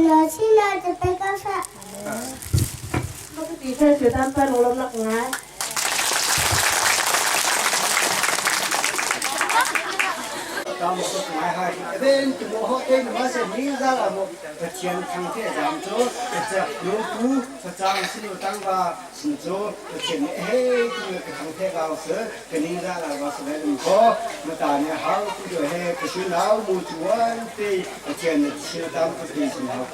Na sila te pe ka sa. Ti khe se tam pa lung lak ngai. Tam ko ngai hai. Ben tu mo ho te ma se ni za la mo Pathian thang te jam cho cha no pu cha chang sinu tang ba sin cho Pathian ne he tu ka thang te gao se ka ni za la ba se le ko ma ta ne hau ku do he ka shu nau mu chuan te Pathian ne sinu tam ko ti sin hau.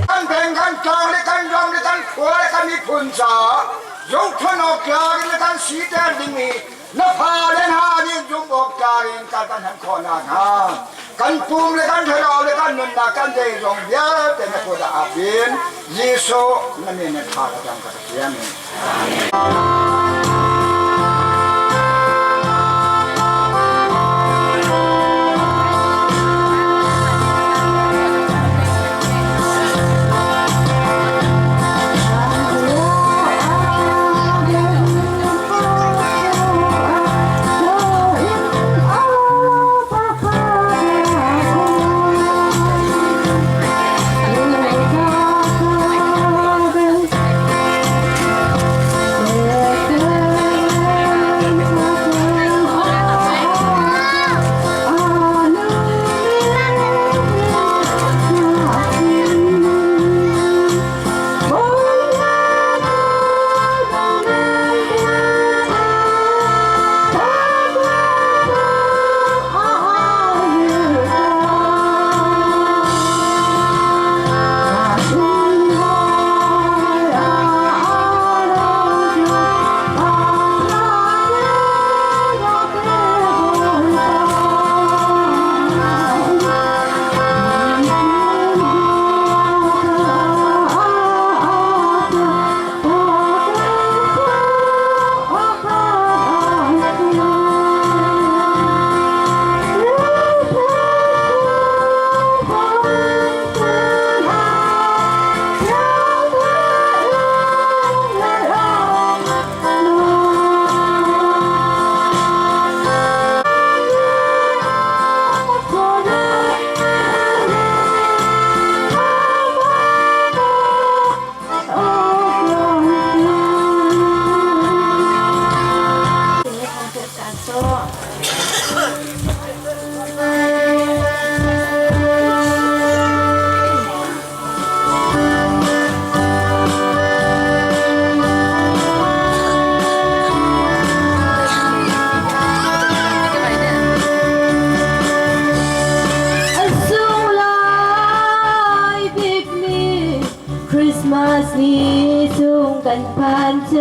Kan peng kan tlang le kan ram le kan khua le kan miphun caah zohkhenh awk tlak in kan siter dingmi na fale hna nih zumh awk tlak in kan kan hman khawh nakhnga kan pum le kan thlarau le kan nunnak kan zeizong vialte na kut ah ap in Jesuh na min in thla ka cam ka Pathian.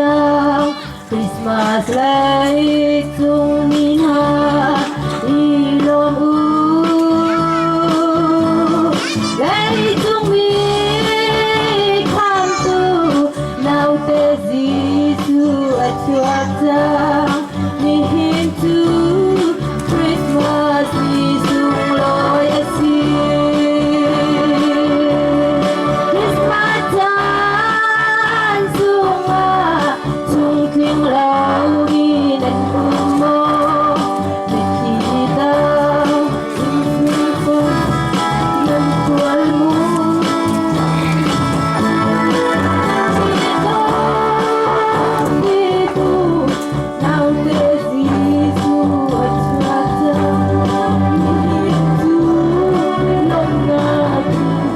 cang. Christmas lei cung mi hna i lawm u. Leicung mi khamtu naute Jesuh a chuak cang. Nihin cu Christmas ni sunglawi a si. Christmas caan chungah chungtling lomi nan um maw? Mitthli tang in nan tual mu. Naute Jesuh a chuak cang. Nihin cu lawmhnak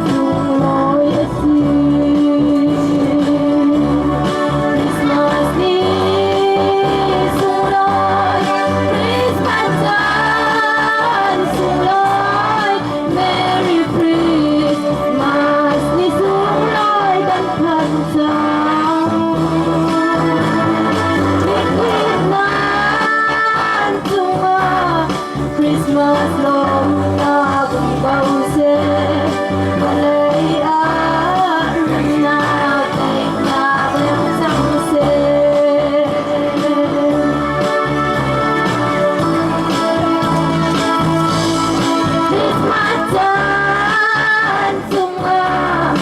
sunglawi a si. Christmas ni sunglawi, Christmas caan sunglawi, Merry Christmas ni sunglawi kan phan cang. Nan cungah Christmas lawmnak um ko seh. Vawlei ah remnak daihnak leng cang seh. Christmas caan cungah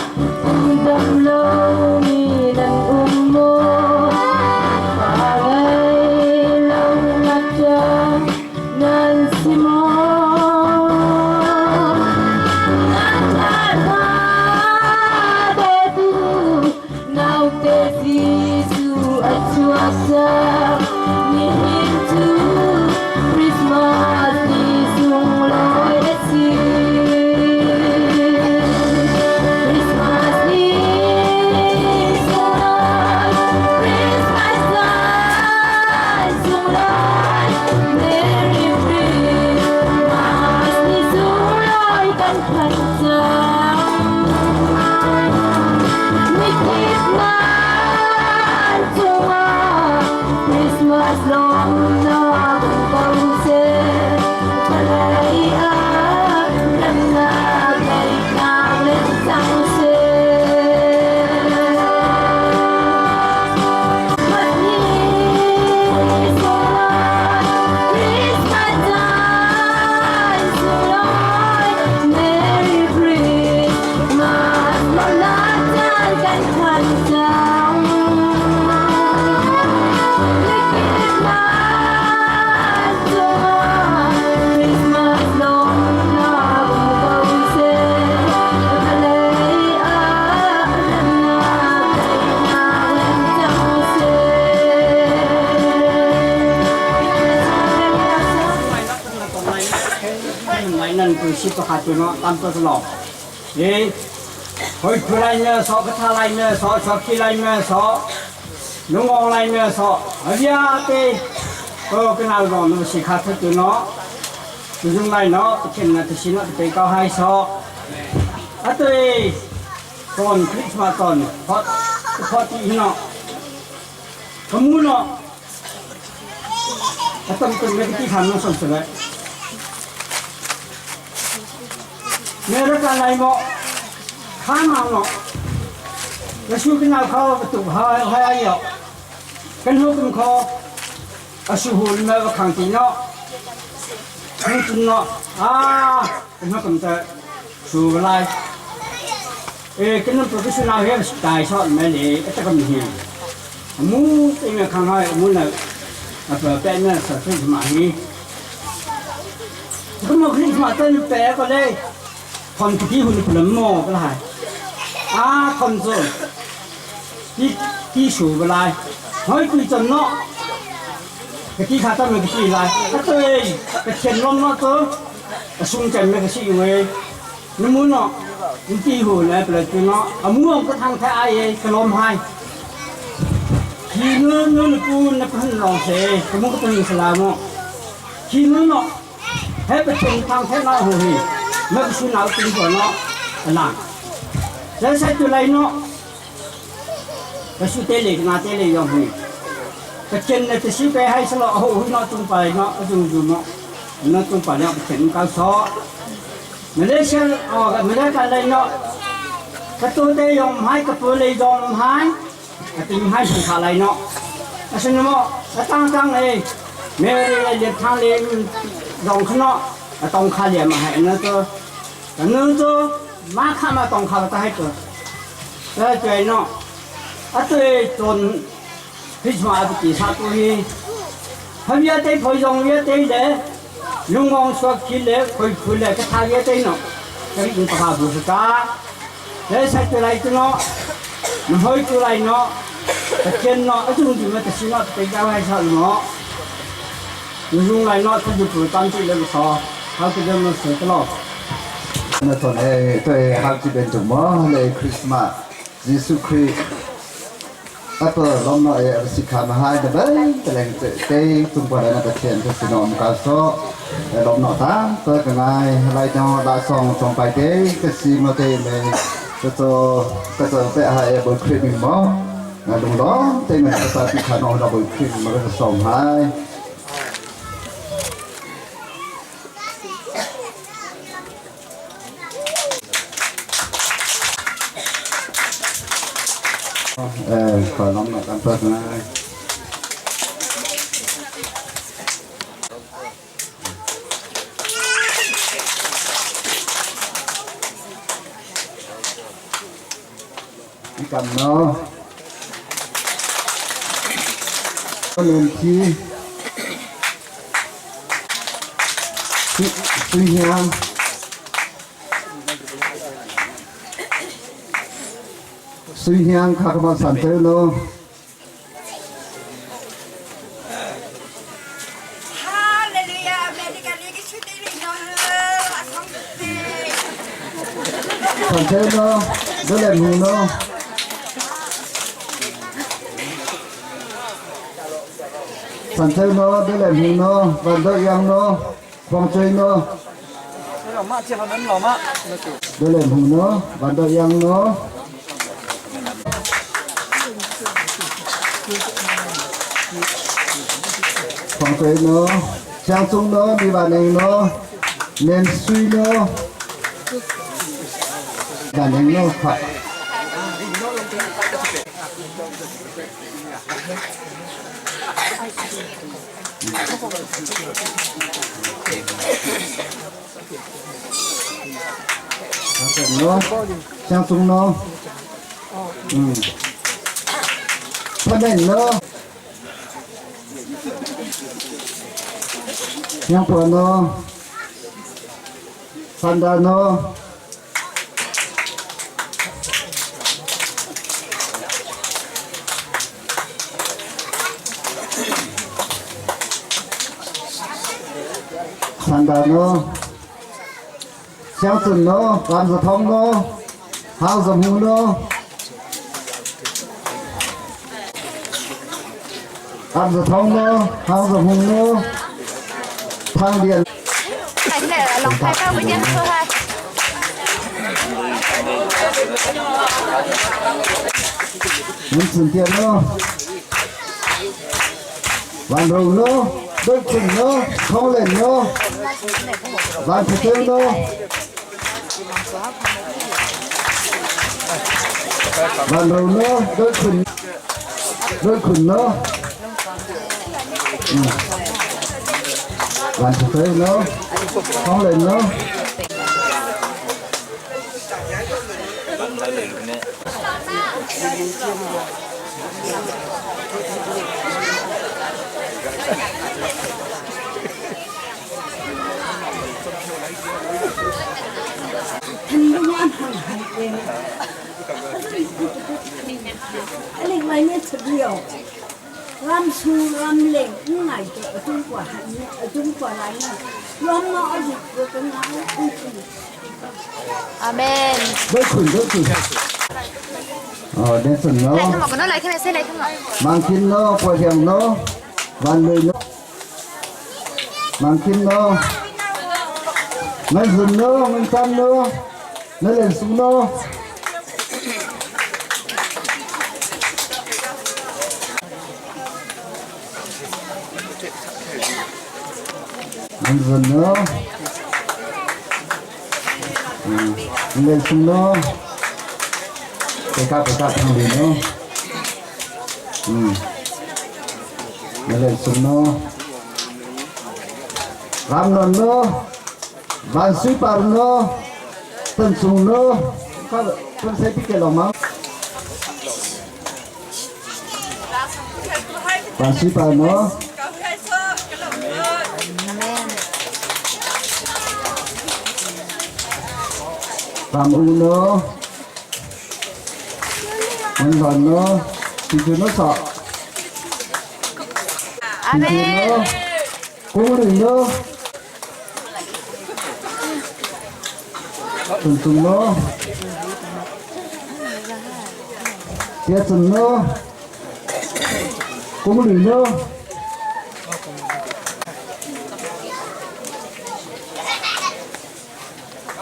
dam lomi nan um maw? Pa ngei lo ngakṭah nan si maw? Ngakṭah hna dawtu naute Jesuh a chuak cang. Nihin cu Christmas ni sunglawi a si. Christmas ni sunglawi, Christmas caan sunglawi, Merry Christmas ni sunglawi kan phan cang. Mikip nan cungah Christmas lawmnak ko seh. Vawlei ah remnak daihnak let cang seh. Christmas ni sunglawi, Christmas caan sunglawi, Merry Christmas lawmnak caan kan phan cang. Mikip nan cungah Christmas lawmnak um ko seh. Vawlei ah remnak daihnak leng cang seh. 买恁关系不下对咯，担不落。你去出来呢，说个他来呢，说说起来呢，说侬往来呢，说哎呀对，我跟那个侬是卡出对咯，用来喏，现在就是那比较害羞。啊对，ตอนคริสต์มาสตอนพอพอตีเนาะขมูเนาะต้องเป็นไม่ที่ทำน้องสมเสน မေရကလိုက်မောခါမောင်နော်ရရှုကနာခေါတူဟာဟာယောကန်ဟုကန်ခေါအရှုဟုလမေခန့်တီနော်ခန့်တီနော်အာကန်ဟုကန်တဲ့ရှူလိုက်အေကန professional ဟဲစတိုင်ဆော့မဲလေအတကမဟင်းအမှုတိမ်ခံဟာအမှုနဲ့အပပဲနဲ့ဆက်ဖိမာဟီကမခရစ်မတန်ပဲကလေ คนที่หุ่นผลมอก็ได้啊，他们说，你你数不来，我规阵咯，个其他他们个起来，啊对，个天龙那个，送钱那个是因为，你们喏，你几乎来不来就喏，啊，木个汤太爱耶，个老派，其我我不那不很老实，我们个东西来么，其我喏，还不正汤太老好嘿，那个是老中国喏，那。人生就来喏， Ka su te le nga te le yong hi. Ka chen na te si pe hai salo ho hu no tung pa no azung zu no no tung pa no chen ka so. Malaysia o Malaysia lai no ka tu te yong hai ka pu le yong hai ka ting hai su kha lai no. Asin mo a tang tang le me le le thang le yong khno a tong kha le ma hai na to nu to ma kha ma tong kha ta hai to. Ta chơi no a tuệ tuần Christmas ti sa tu hi tham ya te phoi zong ya te le lungong suak khi le khoi khu le ka tha ya te no ka in pa bu ka le sa tu lai tu no na hoi tu lai no ta chen no a chung tu ma ta si no te ga hai sa no lung lai no ta ju pu tam ti le so how to dem no se lo 那从哎对，好几边做么嘞？Christmas，耶稣基督。Apple ล้มเนาะเอสิขามาให้เบ้แต่แรงเต้ตุงปะนะตะเทียนก็สินอมกาโซล้มเนาะตามเตกไงไลเนาะดาซองจงไปเต้ก็สิมาเต้เมก็จะก็จะไปหาเอบนคริสต์มั้งงานลุงล้อเต้มันภาษาที่ขานองเราบนคริสต์มันก็จะส่งให้ ขอน้องหน่อยตามเปิดนะcầm nó có nên chi suy nhang suy nhang khá các bạn sản tới luôn sản tới nó rất là mù nó sản tới nó rất là mù nó và đôi yang nó quang chơi nó rất là mù nó và đôi yang nó Phòng tuệ nó, trang sung nó, đi vào này nó, nên suy nó, và nên nó phải. Nó, trang sung nó, ừ. Phát đèn nó. Yang Puano, Sandano, Sandano, Xiang No, Ram Sa Thong No, Hao Sa Mu No, Ram Sa Thong No, Hao Sa Mu No, Thang Điện. Nguyễn Xuân Tiện nó, Văn Rồng nó, Đức Quỳnh nó, Thông Lên nó, Văn Thị Tương nó. Văn Rồng nó, Đức Quỳnh, Đức Quỳnh nó. Văn Thị Tương nó, Thông Lên nó. ramsu ram leng ngai te trung quả hạnh trung quả lại ram nó gì cái nó Amen. Đối khủng đối khủng. Ờ, đến sừng nó. Lại không có nó lại cái này xe lại không ạ. Mang kim nó, quay thèm nó, van lười nó. Mang kim nó. Ngân rừng nó, ngân tâm nó, nó lên xuống nó. Nan zon no. Lên sung no. Peka peka thang li no. Lên sung no. Ram non no. Van sui par no. Tân sung no. Ka tân sai pi ke lo ma. Van sui par no. Ram u no. Nan hon no. Ti chu no so. Ti chu no. Kung rin no. Tung tung no. Tia chung no. Kung rin no.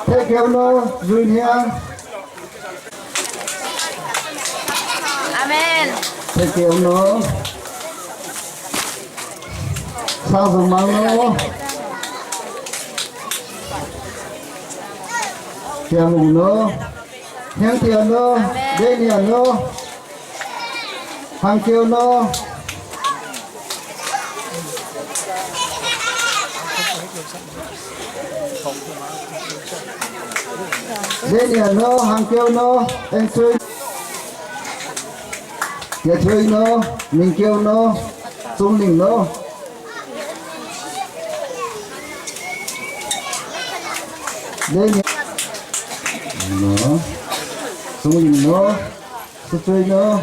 Thế kêu no. Duyên hiang. Amen. Thế kêu no. Sao dùng mang no. Tiang mùng no. Hiang tiền no. Đê nian no. Hàng kêu no. Đê nian no. Hàng kêu no. Anh chơi. Nhà chơi no. Mình kêu no. Trung đình no. Đê nian no. Trung đình no. Sư chơi no.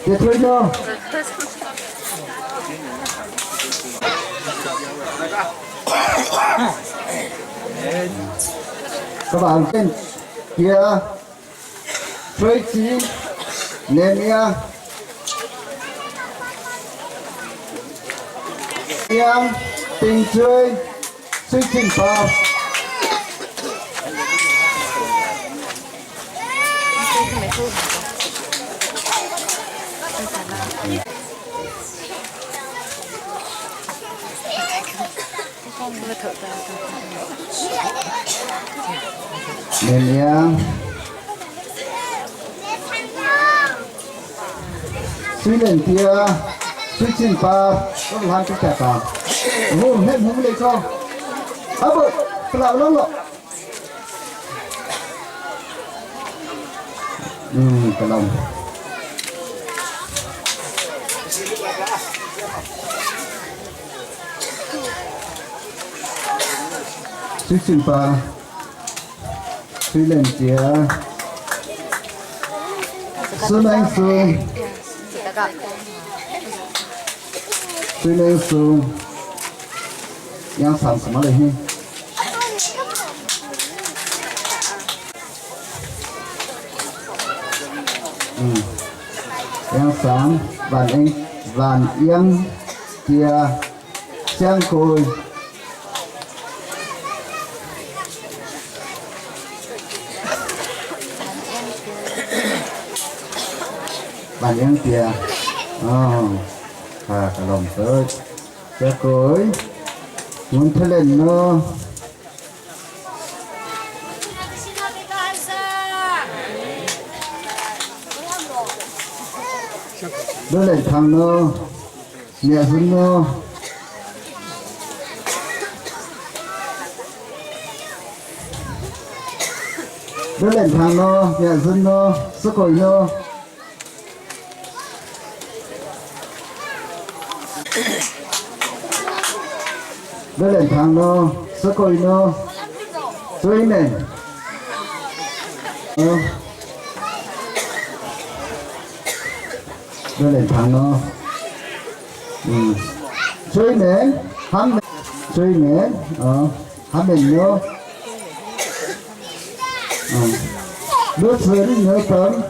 Nhà chơi no. Các bạn tên kia Phơi chí Nehemia Yang Tình chơi Suy trình pháp Nehemia Suy lên kia Suy trình pháp Có làm cái chả cả Hô hết húng lên không Áp bộ Lão lắm lộ Cái lòng Suy trình pháp Suy lên kia Xuân anh Xuân Suy lên Xuân Yang sắm sắm lại hi Yang sáng vạn anh vạn yên chia sang côi vạn yên chia à cả lòng tới chia cối muốn thế lên nữa đứa lên thằng nó mẹ xuống nó đứa lên thằng nó mẹ xuống nó sức cội nó đứa lên thằng nó sức cội nó suy này đứa lên thằng nó suy nè hăm suy nè hăm mình nhớ đứa sướng nhớ tấm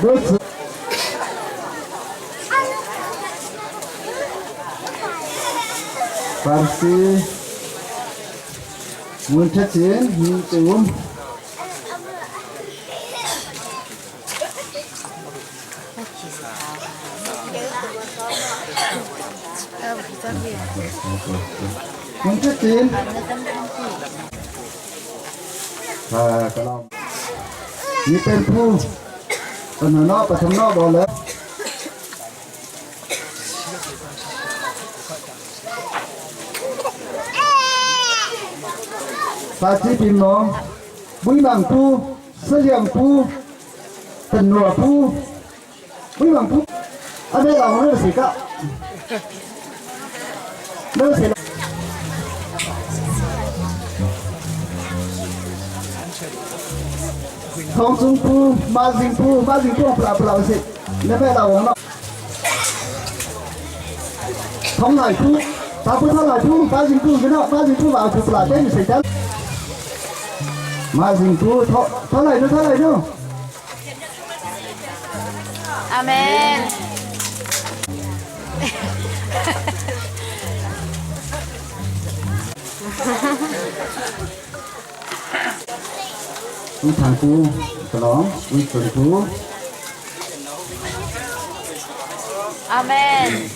đứa sướng Parsi muốn thất chiến nhưng tùm. Mun te tin. À, cái lòng. Ni pen phu. Pan no pa tham no bo le. Pa chi pin mo. Bui mang pu, Saliang pu, Tan nua pu, Bui mang pu. A đây là nó là gì cả? Nó là gì? Thong Cung pu, Ma Zing pu, Ma Zing pu pla pla si. Ne pe la wong no. Thong Lai pu, Ta pu Thong Lai pu, Ma Zing pu, cái nó Ma Zing pu vào pu pla tên gì ta? Ma Zing pu, Thong Lai nu, Thong Lai nu. Amen. Ui Thang pu, Kalong, Ui Xuân pu. Amen.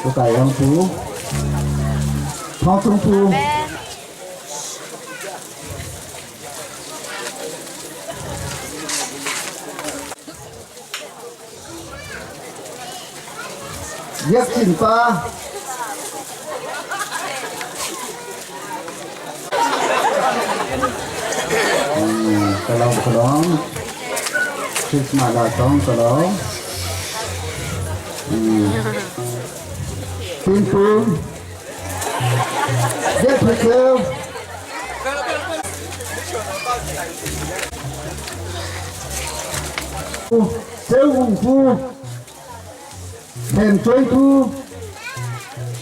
Pu Kai Ang pu, Thong Cung pu. Amen. Biak Cin pa. Kalong kalong. Christmas la tong kalong. Tin pu. Biak Phu Ceu Hung Phu. Hèn Chuai Phu.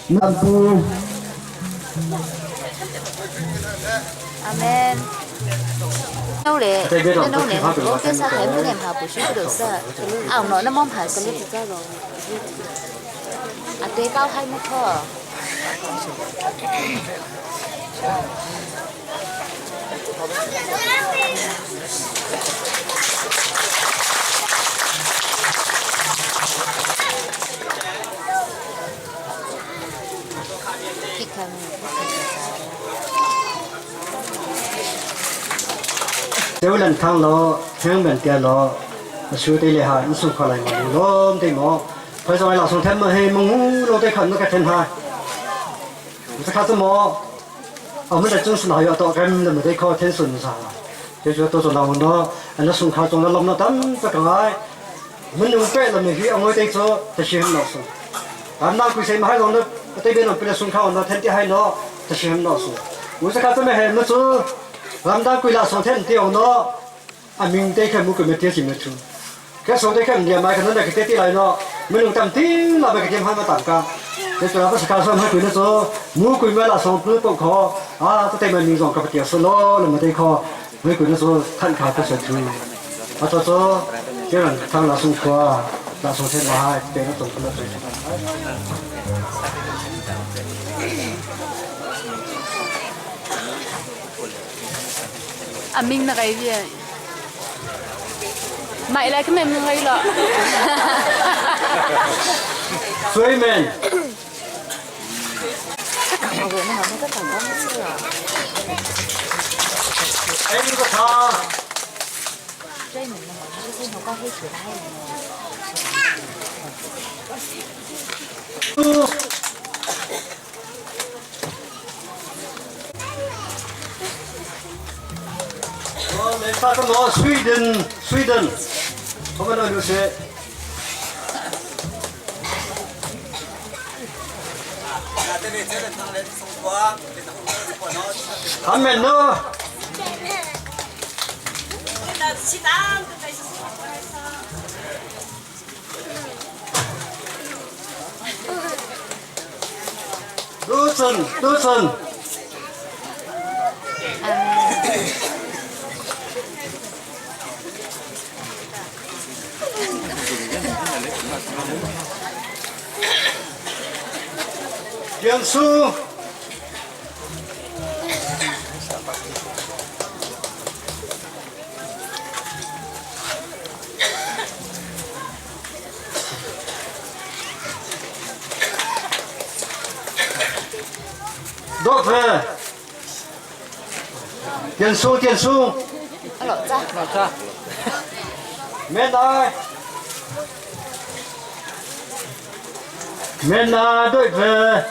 Nam Phu. Amen. 那嘞，那嘞，我跟上海不能跑，不是不都是，啊，我那忙跑是。啊，对，高海没错。 Ceu lan thang lo theng ben tia lo su te le ha in sung kha lai ma lom te mo phai so la sung them ma he mong lo te khan no ka then ha sa kha mo 我们的正是哪要到跟那么得靠天顺啥，就说都是那么多，那送卡中的那么多，这个哎，我们用白了没去，我得做这些很老实。俺那贵谁买拢的，这边弄别的送卡，那天天还喏，这些很老实。我是看这么还没做，俺那贵了送天天喏，啊明天看木个没天气没出，cái số đấy cái nhà mai cái nó này cái tết lại nó mình dùng tầm tin là cái game hai mà tạm cả thế cho nó có sao mà quên nó số mua quên mà là số cứ bộ khó à tôi mình dùng cái tiền số lo là mà đây khó mấy quên nó số thân khá tôi sẽ chú à tôi số cái lần thằng là số qua là số thế là hai cái nó tổng là số À mình là cái gì? Mày lại cái mềm ngay lọ. Suy mình. Em có thà. 我们发个罗 Sweden Sweden，我们那就是。他们呢？多顺多顺。元素。Dawt ve. Tian Sung, Tian Sung. Lọ cha. Lọ cha. Men ai. Men na doi ve.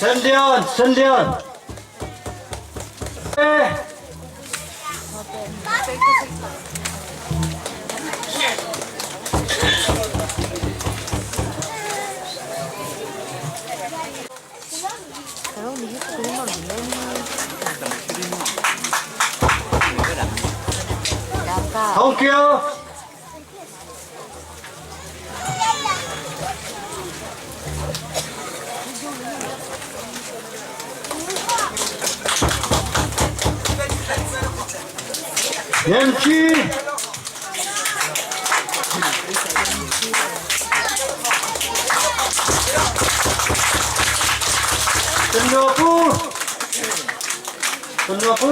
Sân Lian, Sân Lian. Ê. Thông Kiều. Yem Chi. Tân Ngọc Pu. Tân Ngọc Pu.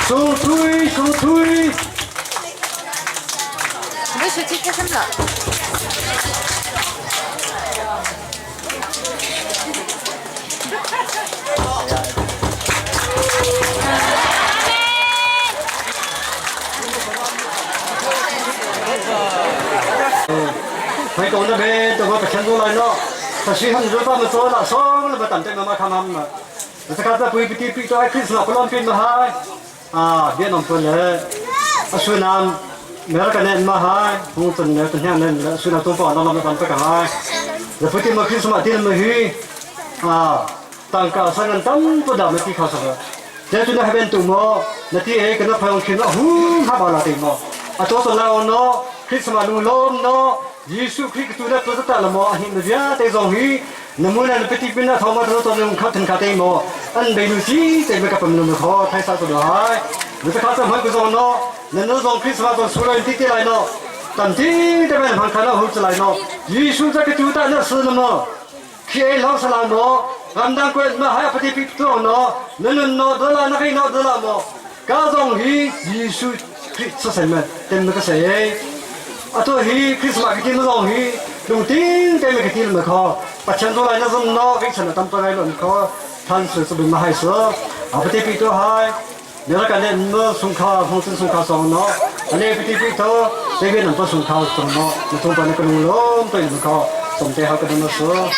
Sung Thui, Sung Thui. 你手机开什么了？ 还讲那边都我不看出来了，他谁他们说他们做了，送了么等等嘛看他们，这个在不不不做开始了，不让变嘛还啊，别弄不了，啊，虽然没个人嘛还，我真的真像人，虽然都不那么当不个还，这不对嘛开始嘛对嘛去啊，当个三人当不到没地考什么，这就那边赌么，那地哎跟那朋友去那呼他把那地么，啊，多少那喏，开始嘛路罗喏。 Jesuh Khrih tu na tu ta la mo hin bia te zong hi namu na peti pin na thoma to to nung khat kha te mo an be nu si te me ka pam nu kho thai sa to do hai nu ta kha sa hoi ku zong no na no zong Christmas to su lai ti ti lai no tam ti te me han kha na hu lai no Jesuh za ke tu ta na su na mo khi ai lo sa la mo ram dang kwen ma hai peti pi to no na nun no do la na kai no do la mo ka zong hi Jesuh Khrih sa sai me tem me ka sai 啊，这hi Christmas 个天拢hi，用顶对面个天咪靠，把钱都来那种喏，给钱了，当本来论靠，贪水是不嘛还是，啊不对比都还，你那个人么送卡，红身送卡送喏，啊你不对比都，这边能不送卡送喏，你从把那个龙龙对么靠，送对好个那么说。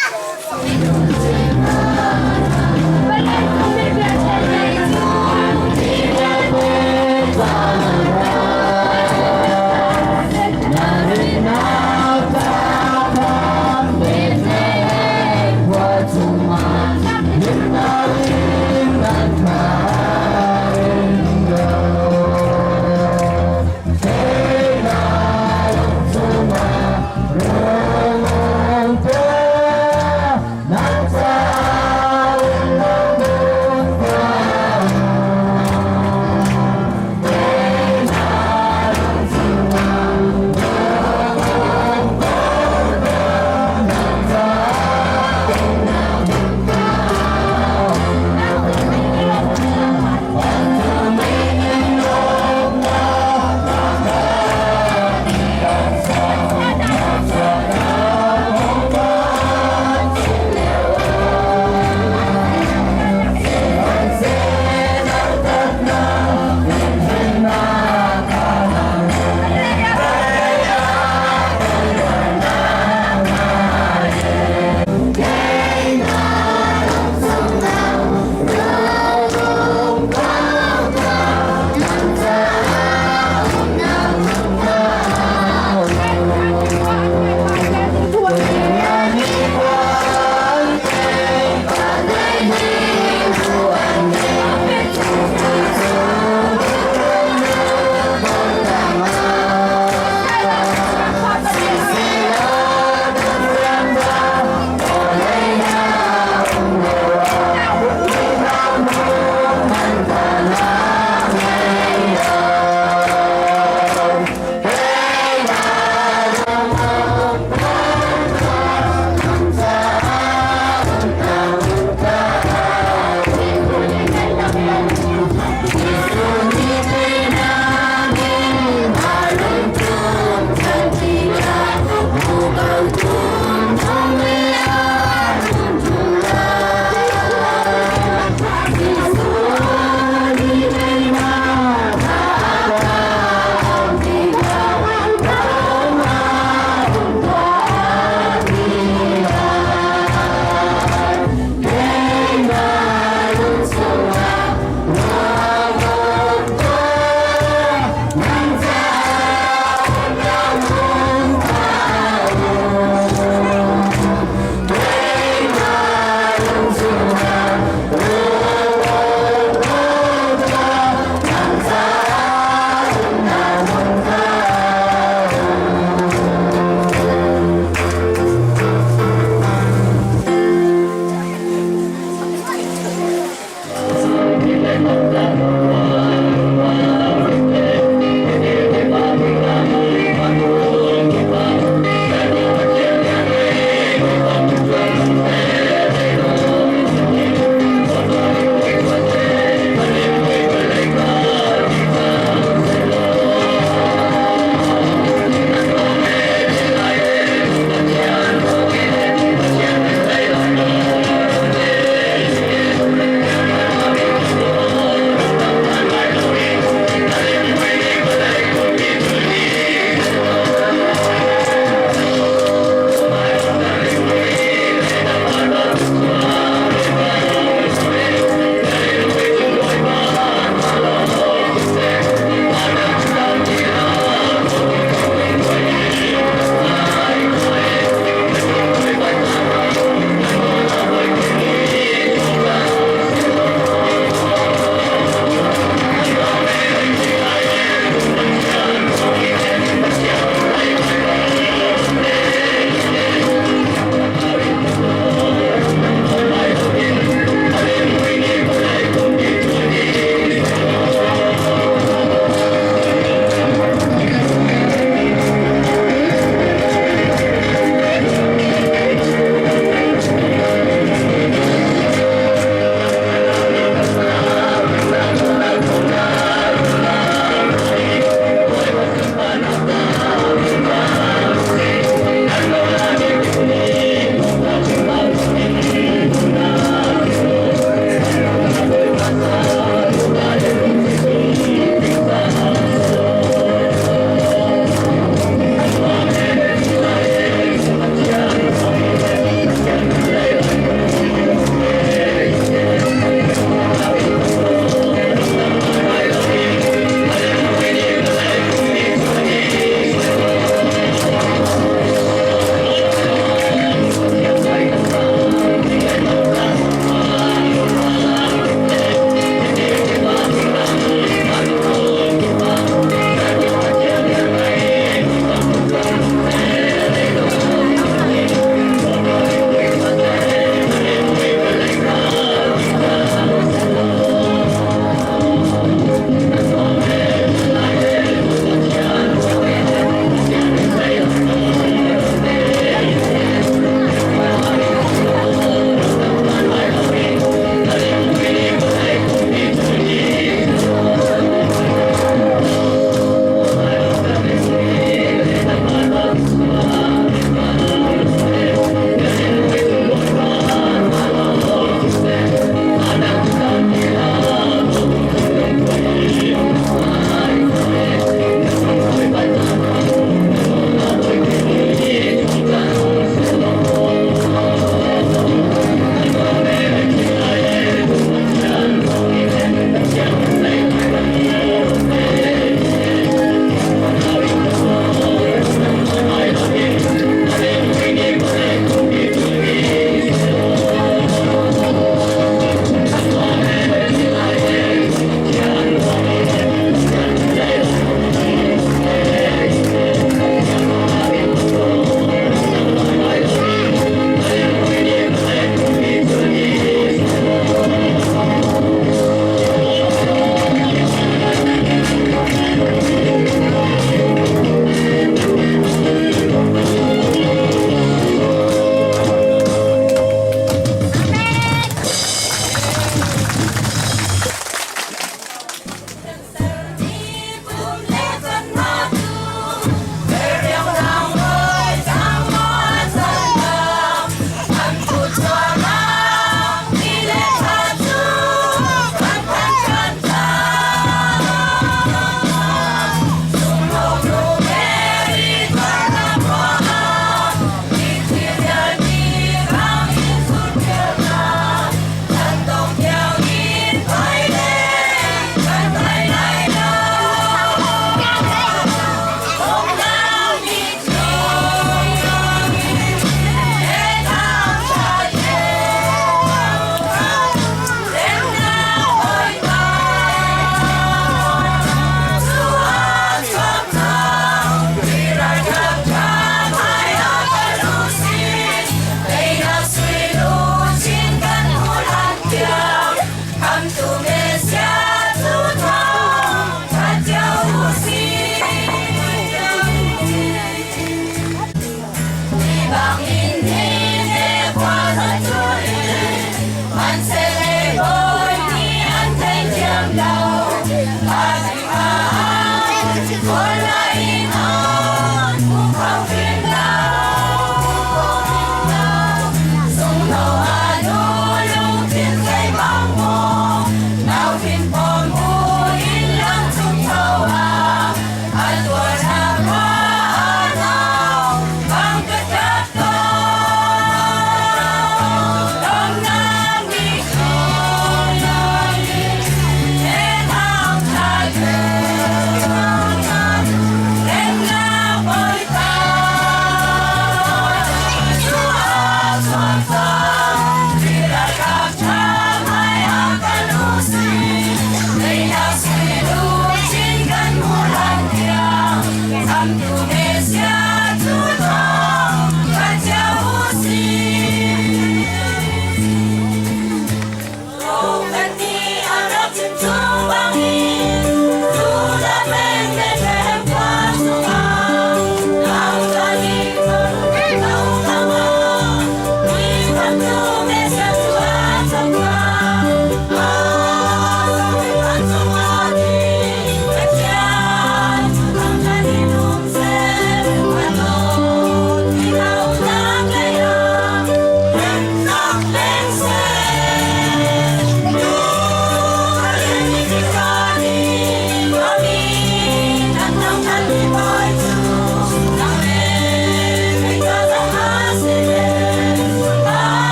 Nang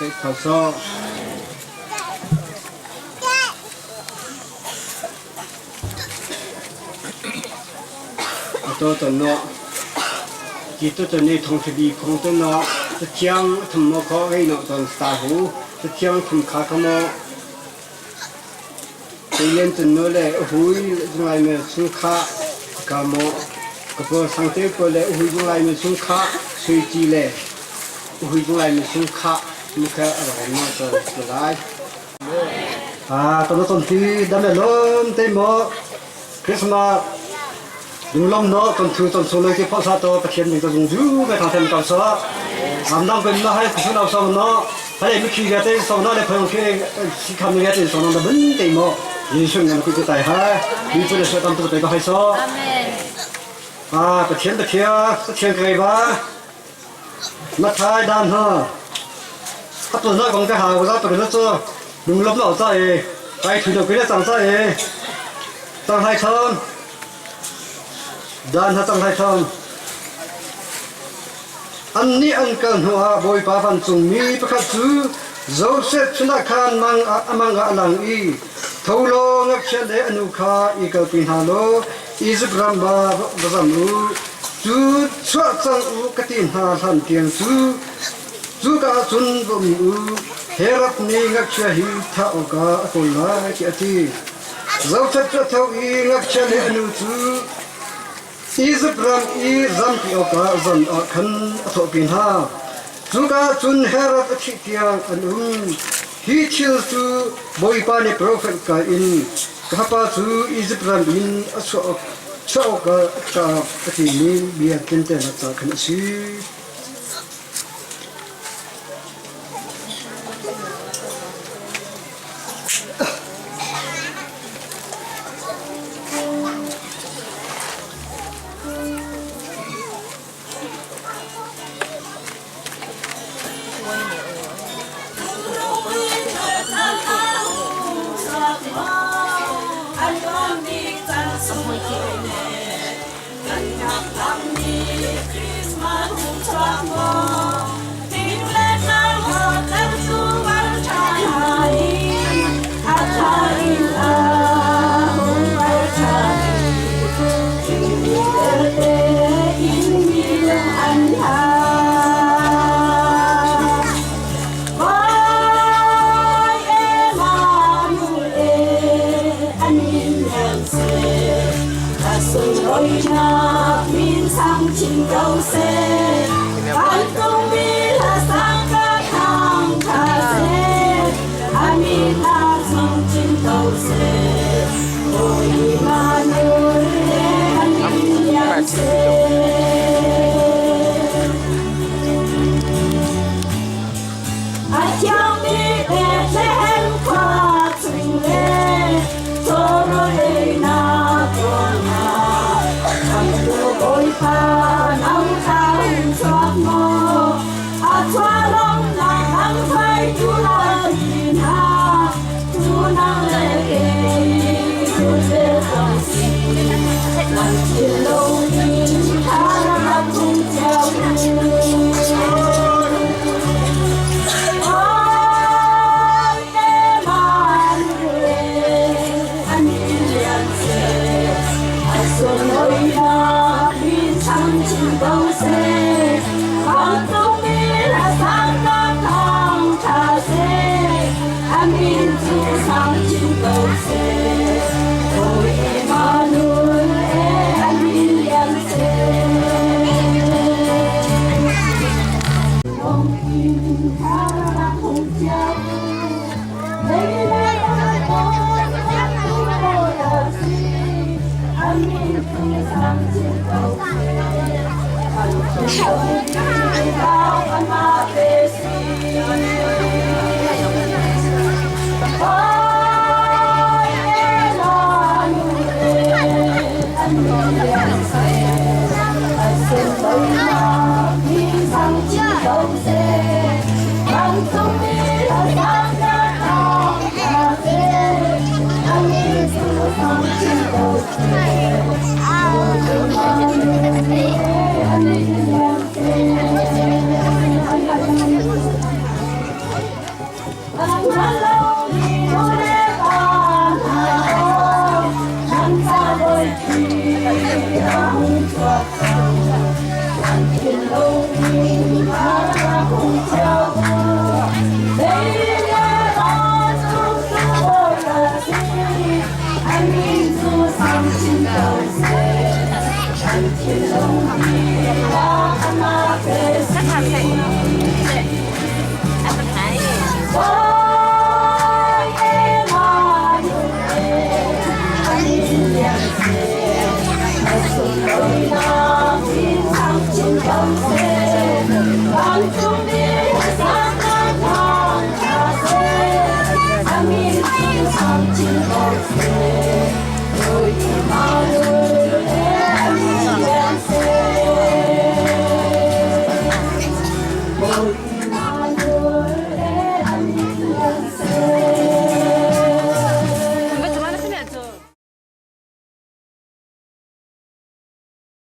kai kho so. Ato ton no ti tu ton ni thong thabi khong ton no thiang thum mo kho rei no ton sta hu thiang thum kha kha mo Teilen tun no le hui zunglai me chung kha ka mo ka po sang te ko le hui zunglai me chung kha sui ti le hui zunglai me chung kha mi kha a ro mo ton lai. À, tôi nói thì đam mê lớn thế mà Christmas đúng lắm nó tuần thứ tuần số lấy cái phật sa to phát hiện mình có dùng dữ cái thằng thêm cầu sợ làm năm bên nó hay số nào sau nó hay là mình khi cái tên sau nó để phải cái khi khám cái tên sau nó là vấn đề mà Giêsu ngàn cái tài ha đi tôi là sợ tâm tôi cái hay sợ à phát hiện phát hiện phát hiện cái ba nó thay đàn ha 啊，本来讲个下，我早读了做，农业老早的，该推到几个长早的，张海昌，dan ha张海昌。An nih an kal hnuah Bawipa vancungmi pakhat cu Josef sinah khan mang ah a mang ah a lang i, Tho law ngakchia le a nu kha i kalpi hna law Izipt ram va va zam u. Cu chuah cang u ka ti hna hlan tiang cu Cuka ah cun va um u, Herod nih ngakchia hi thah awkah a kawl lai tiah a ti. Josef cu a tho i ngakchia le a nu cu Izipt ram i zampi awkah zan ah khan a thawhpi hna. Cuka ah cun Herod a thih tiang an um. Hi thil cu Bawipa nih profet ka in ka fapa cu Izipt ram in a chuah awkah a ṭap a timi bia tlinternak ca khan a si.